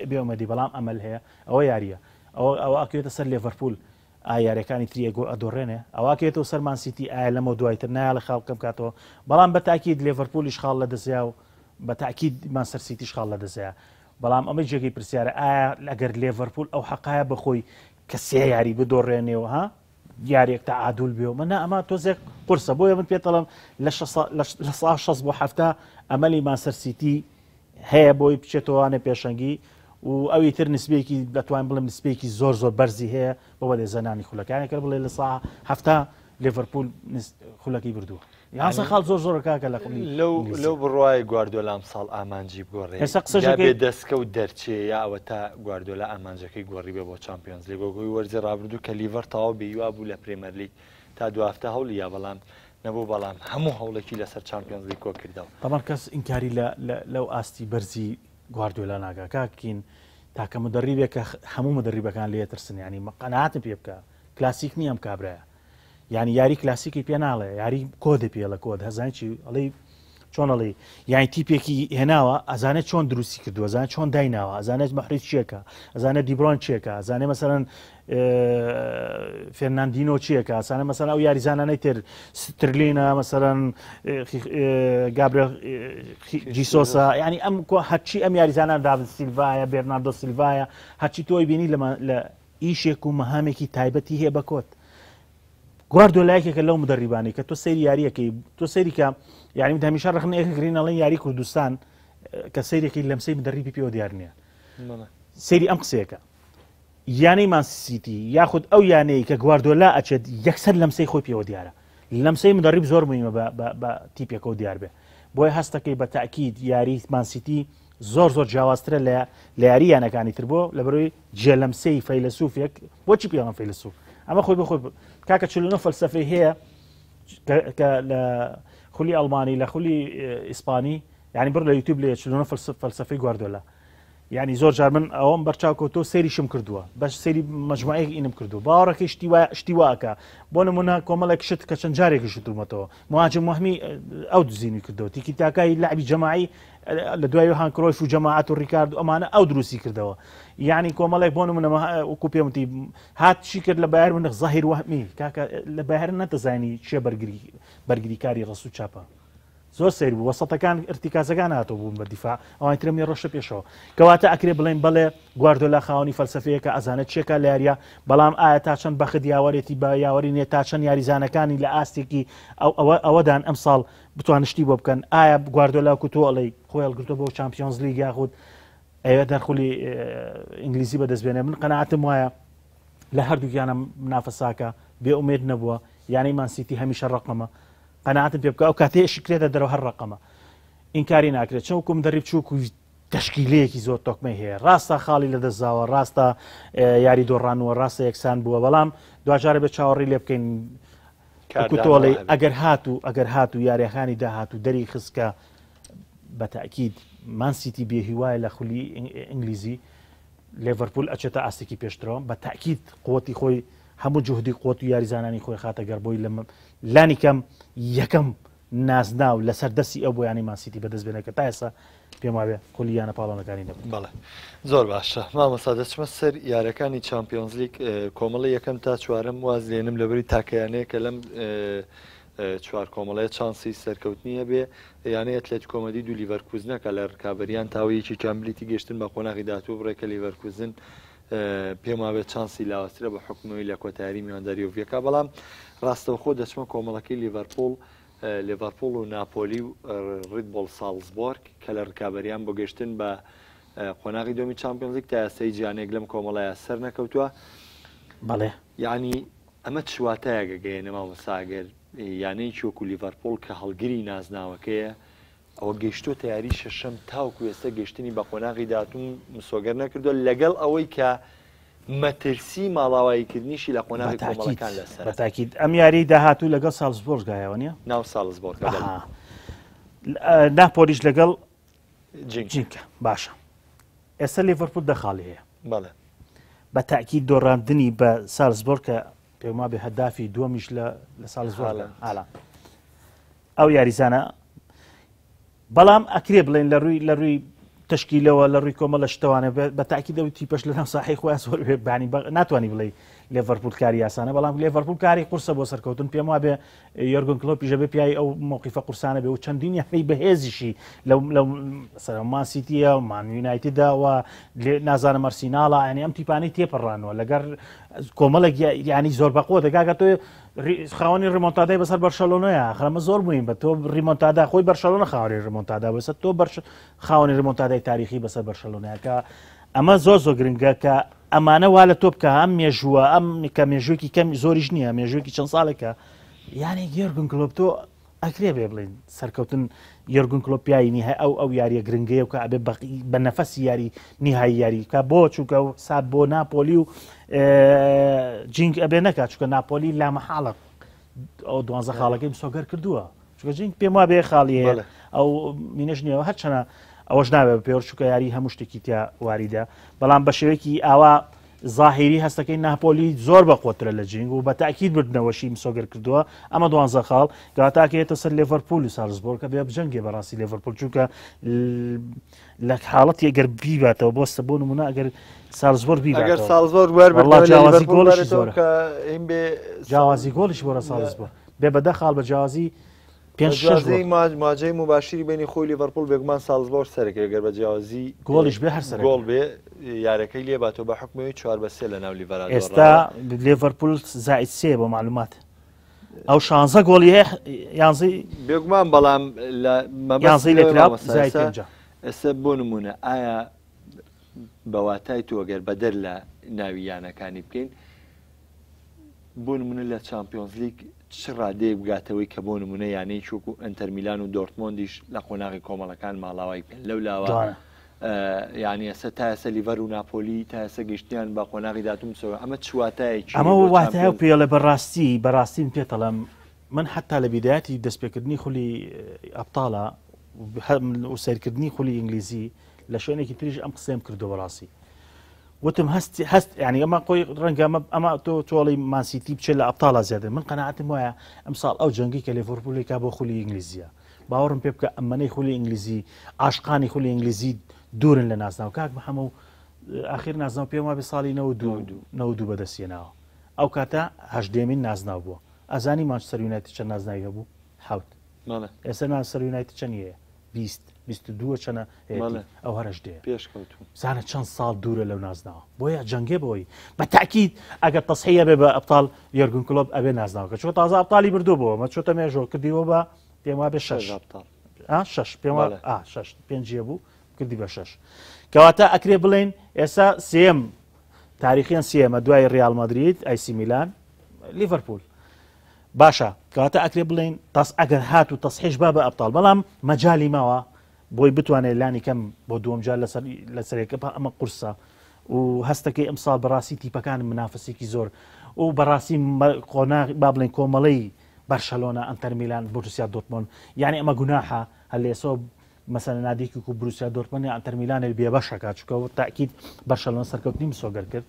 بێ ئومێدی بەڵام ئەمەل هەیە ئەوە یاریە ئەوە ئەوە ئەکەوێتە سەر لێڤەرپول ئا یاریەکانی تری ئەگۆ ئەدۆڕێنێ ئەوە ئەکەوێتەوە سەر مان سیتی ئایا لەمە دوایتر نایەڵێ خاڵ کەم کاتەوە بەڵام بە تاکید لێڤەرپولیش خاڵ لە دەستیا و بە تاکید مانچستەر سیتیش خاڵ لە دەستیا بەڵام ئەمەی جێگەی پرسیارە ئایا ئەگەر لێڤەرپول ئەو حەقایە بەخۆی کە سێ یاری بدۆڕێنێ و ها یاریەک تەعادول بێ و من ئەمە تۆزێک قورسە بۆیە من پێتەڵم لە سا شەست بۆ حەفتا ئەمەلی مانچستەر سیتی هەیە بۆی بچێتەوانێ پێشەنگی و ئەوی تر نسبێکی دەتوانین بڵێم نسبێکی زۆر زۆر بەرزی هەیە بۆ بەدەستهێنانی خولەکانی کە بڵێ لە سا حەفتا لێڤەرپول خولەکەی بردووە. یانزە خاڵ زۆر زۆرە کاکە لە خولی لەو لەو بڕوای گواردۆلا ئەمساڵ ئامانجی بگۆڕێ ئێستا قسەش یا ئەکەی بێ دەستکەوت دەرچێ یا ئەوەتا گواردۆلا ئامانجەکەی گۆڕی بێ بۆ چامپیۆنز لیگ وەک هۆی وەرزی ڕابردوو کە لیڤەر تەواو بێ هیوا بوو لە پرێمەر لیگ تا دوا هەفتە هەوڵی یا بەڵام نەبوو بەڵام هەموو هەوڵێکی لەسەر چامپیۆنز لیگ کۆ کردەوە. تەبعەن کەس ئینکاری لە لەو ئاستی بەرزی گواردیۆلا ناکا کاک کین تاکە مدەڕیبێکە هەموو مدەڕیبەکان لێ ترسن یانی قەناعەتم پێ بکە کلاسیک نییە ئەم کابرایە یانی یاری کلاسیکی پێ ناڵێ یاری کۆدی پێڵە کۆد هەزانانی چی ئەڵێ چۆن ئەڵێ یانی تیپێکی هێناوە ئەزانێت چۆن دروستی کردووە ئەزانێت چۆن دایناوە ئەزانێت مەحریز چیەکە ئەزانێت دیبرۆن چیەکە ئەزانێت مەسەرەن فێرناندینۆ چیەکە ئەسانە مەسەن ئەو یاریزانانەی تر سترلینە مەسەرەن گابرێل جیسۆسە ینی ئەم هەرچی ئەم یاریزانان داڤد سیلڤایە بێرناردۆ سیلڤایە هەرچی تۆی بینی لە ئیشێک و مەهامێکی تایبەتی هەیە بە کۆت گواردۆلا یەکێکە لەو مدەڕیبانەی کە تۆ سەیری یاریەکەی تۆ سەیری کە یعنی من هەمیشە ڕەخنەیەک گرین ئەڵێن یاری کوردستان کە سەیرێکی لەمسەی مدەڕیبی پێوە دیار نییە سەیری ئەم قسەیەکە یانەی مانسیتی یاخود ئەو یانەیە کە گواردۆلا ئەچێت یەکسەر لەمسەی خۆی پێوە دیارە لەمسەی مدەڕیب زۆر مهمە بە تیپێکەوە دیار بێ بۆیە هەستەکەی بە تاکید یاری مانسیتی زۆر زۆر جیاوازترە لە لە یاری یانەکانی تر بۆ لەبەرەوەی جێلەمسەی فەیلەسوفێک بۆچی پێڵم فەیلەسوف ئەمە خۆی بخۆی کاکە 49 فەلسەفەی هەیە کە لە خولی ئەڵمانی لە خولی ئیسپانی یعنی بڕ لە یوتیوب لێ 49 فەلسەفەی گواردۆلا یعنی زۆر جار من ئەوەم بەرچاو کەوتۆ سەیریشم کردووە بەش سەیری مەجموعەیەک ئینم کردو باوەڕەکەی شتی وا شتی واکە بۆ نمونە کۆمەڵێک شت کە چەند جارێک شتومەتەوە مهاجم وهمی ئەو دزینی کردەوە تیکی تاکای لعبی جەماعی لە دوای یۆهان کرۆیف و جەماعەت و ڕیکارد و ئەمانە ئەو دروستی کردەوە یعنی کۆمەڵێک بۆ نمونە وەکو پێم وتی هات چی کرد لە بایرن مونخ زاهیر وەهمی کاکە لە بایرن نەتەزانی چێ بەرگری بەرگریکاری ڕەسوو چاپە. زۆر سەیر بوو وەسەتەکان ارتکازەکان هاتەوە بوون بە دیفاع ئەوانی ترم لێ ڕۆشتە پێشەوە کەواتە ئەکرێ بڵێن بەڵێ گواردۆلا خاوەنی فەلسەفەیەکە ئەزانێت چێکا لە یاریە بەڵام ئایا تا چەند بەخت یاوەرێتی بە یاوەری نیە تا چەند یاریزانەکانی لە ئاستێکی ئەو ئەوە ئەوەدان ئەمساڵ بتوان شتی بۆ بکەن ئایا گواردۆلا وەکو تۆ ئەڵێی خۆی هەڵگرتووە بۆ چامپیۆنز لیگ یاخود ئەیەوێت هەر خولی ئینگلیزی بەدەست بێنێ من قەناعەتم وایە لە هەردووکیانە منافەساکە بێ ئومێد نەبووە یانەی مانسیتی هەمیشە ڕقەمە قەناعەتم پێ بکە ئەو کاتەی ئەشکرێتە دەرەوە هەر ڕقەمە ئینکاری ناکرێت چەوکم دەری بچووک و تەشکیلەیەکی زۆر تۆکمەی هەیە ڕاستە خاڵی لەدەستداوە ڕاستە یاری دۆڕانووە ڕاستە یەکسان بووە بەڵام دواجارە بێت چاوەڕی لێ بکەین کوتۆڵی ئەگەر هات و ئەگەر هات و یاریەکانی داهات و دەری خستکە بە تاکید مانسیتی بێهیوایە لە خولی ئینگلیزی لێڤەرپول ئەچێتە ئاستێکی پێشترەوە بە تاکید قوتی خۆی هەموو جوهدی قوت و یاریزانانی خۆی خاتە گەڕ بۆی لە لانی کەم یەکەم نازناو لەسەر دەستی ئەو بۆ یانەی مانسیتی بەدەست بێنێت کە تا ئێستا پێم وابێ خولی یانە پاڵەوانەکانی نەبوو. بەڵێ زۆر باشە مامۆستا دەچمە سەر یارەکانی چامپیۆنزلیگ کۆمەڵی یەکەم تا چوارەم واز لێنم لەبری تاکە یانەیە کە لەم چوار کۆمەڵەیە چانسی سەرکەوتنی هەبێ یانەی ئەتلەتیکۆ مەدرید و لیڤەرکوزنەکە لە رکابەریان تاوە یەکێکیان بلیتی گەشتن بە قۆناغی داهاتوو بڕێ کە لیڤەرکوزن پێم وابێت چانسی لاوازترە بە حکومەوەی لە کۆتایاری میوانداری یۆڤیەکە بەڵام ڕاستەوخۆ دەچمە کۆمەڵەکەی لیڤەرپوڵ لیڤەرپوڵ و ناپۆلی و ڕیدبۆڵ ساڵزبۆرگ کە لە رکابەریان بۆ گەشتن بە قۆناغی دۆمی چمپیۆنزیک تا ئێستا هیچ یانەیەک لەم کۆمەڵەیە سەر نەکەوتووە بەڵێ یعنی ئەمە چ واتایەک ئەگەیەنێ مامۆستا ئەگەر یانەیەکی وەکو لیڤەرپوڵ کە هەڵگری نازناوەکەیە ئەوە گەیشتۆتە یاری شەشەم تاوکو ئێستا گەیشتنی بە قۆناغی داهاتوو مسۆگەر نەکردووە لەگەڵ ئەوەی کە مەترسی ماڵاواییکردنیشی لە قۆناغی کۆمەڵەکان لەسەرە. بەتاکید ئەم یاریی داهاتوو لەگەڵ سالزبۆرگایە وەنیە؟ ناو سالزبۆرگە بەڵێ. ئەها. ناپۆلیش لەگەڵ جینک. جینکە باشە. ئێستا لیڤەرپوول دە خاڵی هەیە. بەڵێ. بە تاکید دۆڕاندنی بە سالزبۆرگ کە پێم وابێ هەدافی دووەمیش لە لە سالزبۆرگ هالاند. ئەو یاریزانە بەڵام ئەکرێ بڵێن لە ڕووی لە ڕووی تشکیلەوە لە ڕووی کۆمەڵە شتەوانە بە تاکی دەوی تیپەش لە ناو ساحی خۆیان زۆر بانی ناتوانانی بڵێ لێڤەرپول کاری یاسانە بەڵام لێڤەرپول کاری قورسە بۆ سەرکەوتن پێم وابێ یۆرگن کلۆپیشە بێ پیای ئەو موقیفە قورسانە بێ و چەندین یانەی بەهێزیشی لەو لەو سەر مان سیتیە و مان یونایتدە و نازانم ئەرسیناڵە ینی ئەم تیپانەی تێپەڕانەوە لەگەر کۆمەڵێک ینی زۆر بەقوە دەگاگە تۆ خاوەنی ڕیمۆنتادای بەسەر بەرشەلۆنەیە خەمە زۆر مویم بە تۆ ڕیمۆنتادا خۆی بەرشەلۆنە خاوەنی ڕیمۆنتادا بەسەر تۆ بەرش خاوەنی ڕیمۆنتادای تاریخی بەسەر بەرشەلۆنەیە کە ئەمە زۆر زۆر گرنگە کە ئەمانە وا لە تۆ بکە ئەم مێژووە ئەم کە مێژوویەکی کەم زۆریش نییە مێژوویەکی چەند ساڵێکە یانێک یۆرگن کلۆپ تۆ ئەکرێ بێ بڵین سەرکەوتن یۆرگن کلۆپ پیاوی نیهای ئەو ئەو یاریە گرنگەیە و کە ئەبێ بە نەفەسی یاری نیهایی یاری کە بۆ چونکە و سات بۆ ناپۆلی و جینگ ئەبێ نەکات چونکە ناپۆلی لا مەحاڵە ئەو دوانزە خاڵەکەی مسۆگەر کردووە چونکە جینگ پێم وا بێ خاڵی هەیە ئەو مینەش نییە هەرچەنە ئەوەش نابێ پێوەر چونکە یاری هەموو شتێکی تیا واریدە بەڵام بە شێوەیەکی ئاوا زاهیری هەستەکەی ناپۆلی زۆر بەقوەترە لە جینگ و بە تاکید بردنەوەشی مسۆگەر کردووە ئەمە دوانزە خاڵ گاتاکەیەتە سەر لێڤەرپول و سالزبۆرگ کە بێ بجەنگێ بەڕاستی لێڤەرپول چونکە لە حاڵەتی ئەگەر بیباتەوە بۆستە بۆ نمونە ئەگەر سالزبۆرگ بیباتەوە ئەگەر سالزبۆرگ وەربردەوە وەڵا جیاوازی لە گۆڵیشی لێڤەرپوڵ زۆرە کە هین بێ جیاوازی گۆڵیش بۆرە سالزبۆرگ بێ بە دە خاڵ بە جیاوازی پێنج شەش جیاوازی گۆڵ. مواجهەی موباشیری بینی خۆی لیڤەرپوڵ بێگومان سالزبۆرگ سەرەکەوێت گەر بە جیاوازی گۆڵیش بێ هەر سەرەکەوێت. گۆڵ بێ یارەکەی لێ باتەوە بە حوکمەوەی چوار بە سێ لە ناو لیڤەرا ئێستا دۆڕاوە. لێڤەرپوڵ زائید سێ بۆ معلومات ئەو شانزە گۆڵی هەیە یانزەی بێگومان بەڵام لە مەبەست یانزەی لەوەی لێکرا مامۆستا زائید ئێستا پێنجە. ئێستا بۆ نمونە ئایا بە واتای تۆ گەر بەدەر لە ناوی یانەکانی بکەین بۆ نمونە لە چامپیۆنزلیگ چ ڕادەیەک بگاتەوەی کە بۆ نمونە یانەیەکی وەکو ئەنتەر میلان و دۆرتمۆندیش لە قۆناغی کۆمەڵەکان ماڵاوای بکەن لەو لاوە جوانە. یعنی ئێستا تا ئێستا لیڤەر و ناپۆلی تا ئێستا گەشتیان بە قۆناغی داهاتوو مسۆگە ئەمە چ واتایەکی ئەمە بۆ واتایە و چامپیۆنز پێڵێ بەڕاستی بەڕاستی من پێتەڵێم من حتا لە بیدایەتی دەستپێکردنی خولی ئەبتاڵە و سەیرکردنی خولی ئینگلیزی لە شوێنێکی تریش ئەم قسەیەم کردو بەڕاستی وتم هەست هەست یعنی ئەمە خۆی ڕەنگە ئەمە ئەمە تۆ تۆڵی مانسیتی بچێت لە ئەبتاڵا زیاتر من قەناعەتم وایە ئەمساڵ ئەو جەنگی کە لێڤەرپوولێکا بۆ خولی ئینگلیزیە باوەڕم پێ بکە ئەمەنەی خولی ئینگلیزی عاشقانی خولی ئینگلیزی دوورن لە نازناو کاک محەمە و ئاخیر نازناو پێم وابێ ساڵی 92 بەدەستێناوە ئەو کاتە هەژدێمین نازناو بووە ئەزانی مانچستەر یونایتد چەند نازناوی هەبوو حوت. ئێستا مانچستەر یونایتد چەندی هەیە؟ 20 22 چەنە ئەو هەرش دێ پێشکەوتوو زانە چەند ساڵ دوورە لەو نازناوە بۆیە جەنگێ بۆی بە تاکیید ئەگەر تەسحیە بێ بە ئەبتال یۆرگن کلۆب ئەبێ نازناوەکە چۆ تازە ئەبتالی بردوو بۆ مە چۆتە مێژۆ کردیەوە بە پێم وابێ شەش شەش پێم شەش پێنجیە بوو کردی بە شەش کەواتە ئەکرێ بڵین ئێستا سێم تاریخیان سێمە دوای ریال مدرید ئایسی میلان لیڤەرپول باشە کەواتە ئەکرێ بڵێین تەس ئەگەر هات و تەسحیش با بە ئەبتاڵ بەڵام مەجالی ماوە بۆی بتوانێت لانی کەم بۆ دووەم جار لەسەر لەسەرێکە ئەمە قورسە و هەستەکەی ئەمساڵ بەڕاستی تیپەکان منافسێکی زۆر و بەڕاستی قۆناغ با بڵێن کۆمەڵەی بەرشەلۆنە ئەنتەر میلان بۆروسیا دۆرتمۆند یعنی ئەمە گوناحە هەر لێسەوە مەسەلەن نادیەکی وەکو بروسیا دۆرتمۆند یا ئەنتەر میلانێ بێبەشەکە چونکە تاکید بەرشەلۆنە سەرکەوتنی مسۆگەر کرد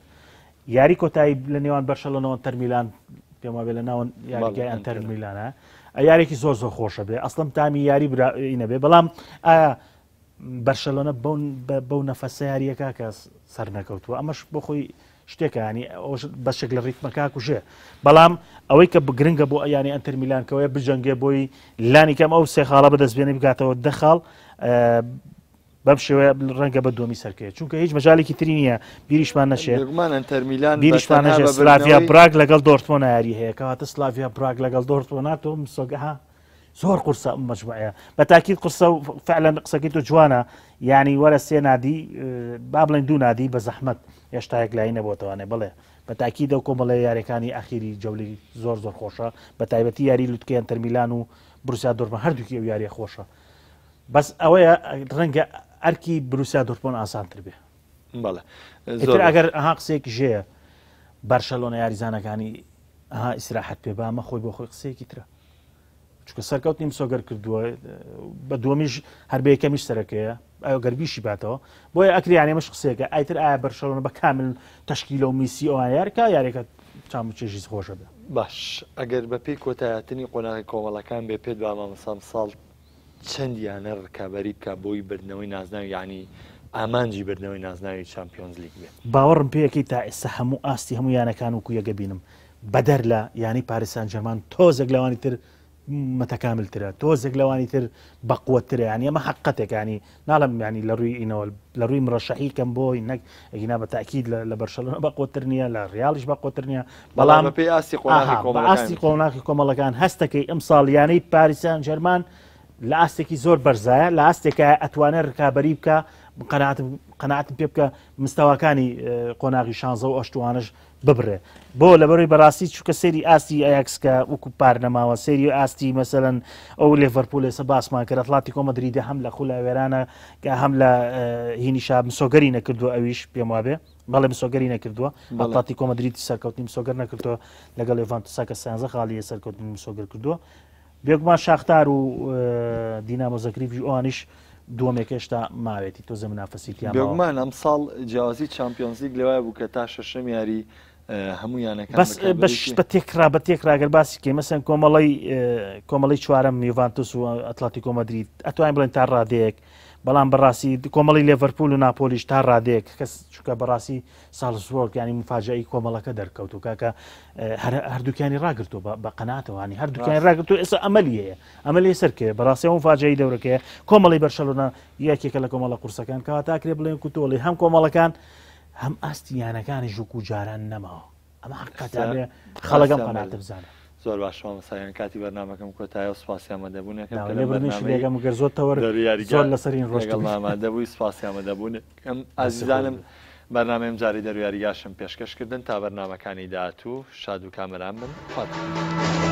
یاری کۆتایی لە نێوان بەرشەلۆنە و ئەنتەر میلان پێم وابێ لە ناوەند یاریگای ئەنتەر میلانە یارێکی زۆر زۆر خۆشە بێ ئەسڵم تامی یاری براینە بێ بەڵام ئایا بەرشەلۆنە بەو نەفەسە یاریەکە کە سەر نەکەوتووە ئەمەش بۆ خۆی شتێکە ینی ئەوش بەشێک لە ڕیتمەکە کوژێ بەڵام ئەوەی کە بگرنگە بۆ ئەیانی ئەنتەر میلانکەوەیە بجەنگێ بۆی لانی کەم ئەو سێ خاڵە بەدەست بێنێ بگاتەوە دە خاڵ بەم شێوەیە ڕەنگە بە دووەمی سەرکەوێت چونکە هیچ مەجالێکی تری نییە بیریشمان نەچێت بێگومان ئەنتەر میلان بیریشمان بە تەنها نەچێت بە سلاڤیا بردنەوەی براگ لەگەڵ دۆرتمۆنە یاری هەیە کەواتە سلاڤیا براگ لەگەڵ دۆرتمۆنە تۆ مسۆگە ها زۆر قورسە ئەم مەجموعەیە بە تاکید قورسە و فعلا قسەکەی تۆ جوانە یعنی وەرە سێ نادی با بڵێن دوو نادی بە زەحمەت هێشتا یەکلایی نەبووەتەوانێ بڵێ بە تاکید ئەو کۆمەڵەیە یاریەکانی ئەخیری جەولی زۆر زۆر خۆشە بە تایبەتی یاری لوتکەی ئەنتەر میلان و بروسیا دۆرتمۆند هەردووکی ئەو یاریە خۆشە بەس ئەوەیە ڕەنگە ئەرکی بروسیا دۆرتمۆند ئاسانتر بێ بەڵێ زۆر ئەگەر ئەها قسەیەکی ژەیە بەرشەلۆنە یاریزانەکانی ئەها ئیسراحەت پێ بامە خۆی بۆ خۆی قسەیەکی ترە چونکە سەرکەوتنی مسۆگەر کردووە بە دووەمیش هەر بە یەکەمیش سەرەکەیە ئەو گەربیشی باتەوە بۆیە ئەکری یانێ مش قسەیەکە ئایتر ئایا بەرشەلۆنە بە کامل تەشکیلە و میسی ئەوان یاریکا یاریەکە چام و چێژی خۆشە بێ. باش ئەگەر بە پێی کۆتایهاتنی قۆناغی کۆمەڵەکان بێ پێت با مامۆستا ئەمساڵ چەند یانە ڕکابەری بکا بۆی بردنەوەی نازناوی یانی ئامانجی بردنەوەی نازناوی چامپیۆنزلیگ بێ؟ باوەڕم پێیەکەی تا ئێستا هەموو ئاستی هەموو یانەکان وەکو یەک ئەبینم بەدەر لە یانەی پاریس سان جێرمان تۆزێک لەوانی تر متەکامل ترە تۆزێک لەوانی تر بەقوەترە ینی ئەمە حقەتێک ینی ناڵم ینی لە ڕووی ئینەوە لە ڕووی مرەشەحی کەم بۆی نەک ئەگینا بە تاکید لە بەرشەلۆنە بەقوەتر نییە لە ریالیش بەقوەتر نییە بەڵام بەپێی ئاستی قۆناغی کۆمەڵەکان ئاستی قۆناغی کۆمەڵەکان هەستەکەی ئەمساڵ یانەی پاریس سان جێرمان لە ئاستێکی زۆر بەرزایە لە ئاستێکە ئەتوانێت ڕکابەری بکە قەناعەتم پێ بکە مستەواکانی قۆناغی شانزە و ئەشتوانش ببڕێ بۆ لەبەرەوەی بەڕاستی چونکە سەیری ئاستی ئەیاکس کە وەکو پار نەماوە سەیری ئاستی مەسەلەن ئەو لێڤەرپول ئێستا باسمان کرد ئەتلاتیکۆ مەدریدە هەم لە خولا وێرانە کە هەم لە هینیشا مسۆگەری نەکردووە ئەویش پێم وابێ بەڵێ مسۆگەری نەکردووە ئەتلاتیکۆ مەدریدی سەرکەوتنی مسۆگەر نەکردووە لەگەڵ یۆڤانتوسا کە سیانزە خاڵی سەرکەوتنی مسۆگەر کردووە بێگومان شاختار و دینامۆ زەگریبیش ئەوانیش دووەمێک هێشتا ماوێتی تۆزە منافەسی تیا ماوە. بێگومان ئەمساڵ جیاوازی چامپیۆنزلیگ لەوایە بوو کە تا شەشەم یاری هەموو یانەکان بەس بەش بە تێکرا بە تێکرا گەر باسی کەی مەسەن کۆمەڵی کۆمەڵی چوارەم یوڤانتوس و ئەتلاتیکۆ مەدرید ئەتوانین بڵێن تا ڕادەیەک بەڵام بەڕاستی کۆمەڵی لێڤەرپول و ناپۆلیش تا ڕادەیەک کەس چونکە بەڕاستی سالزبۆرگ یانی مفاجەئی کۆمەڵەکە دەرکەوت و کاکە هەردووکیانی ڕاگرتو بە قەناتەوانی هەردووکیانی ڕاگرتو ئێستا ئەمەلی هەیە ئەمەلی سەرکەوێ بەڕاستی ئەو مفاجەئی دەورەکەیە کۆمەڵی بەرشەلۆنە یەکێکە لە کۆمەڵە قورسەکان کەواتە ئەکرێ بڵێن کوتۆڵی هەم کۆمەڵەکان هەم ئاستی یانەکانی ژوک و جاران نەماوە ئەمە حقیقەتە ئەبێ خەڵک ئەم قەناعەتە بزانێ. زۆر باشە مامۆستایان کاتی بەرنامەکەم کۆتایە و سپاسی ئامادەبوونەکەم کە لەم بەرنامەی گەر زۆر تەوەر زۆر لەسەرین ڕۆشت لەگەڵ ئامادە بووی سپاسی ئامادەبوونەکەم ئازیزانم بەرنامەی ئەمجارەی دەرویاریگاشم پێشکەش کردن تا بەرنامەکانی داهاتوو شاد و کامەران بن خواتان.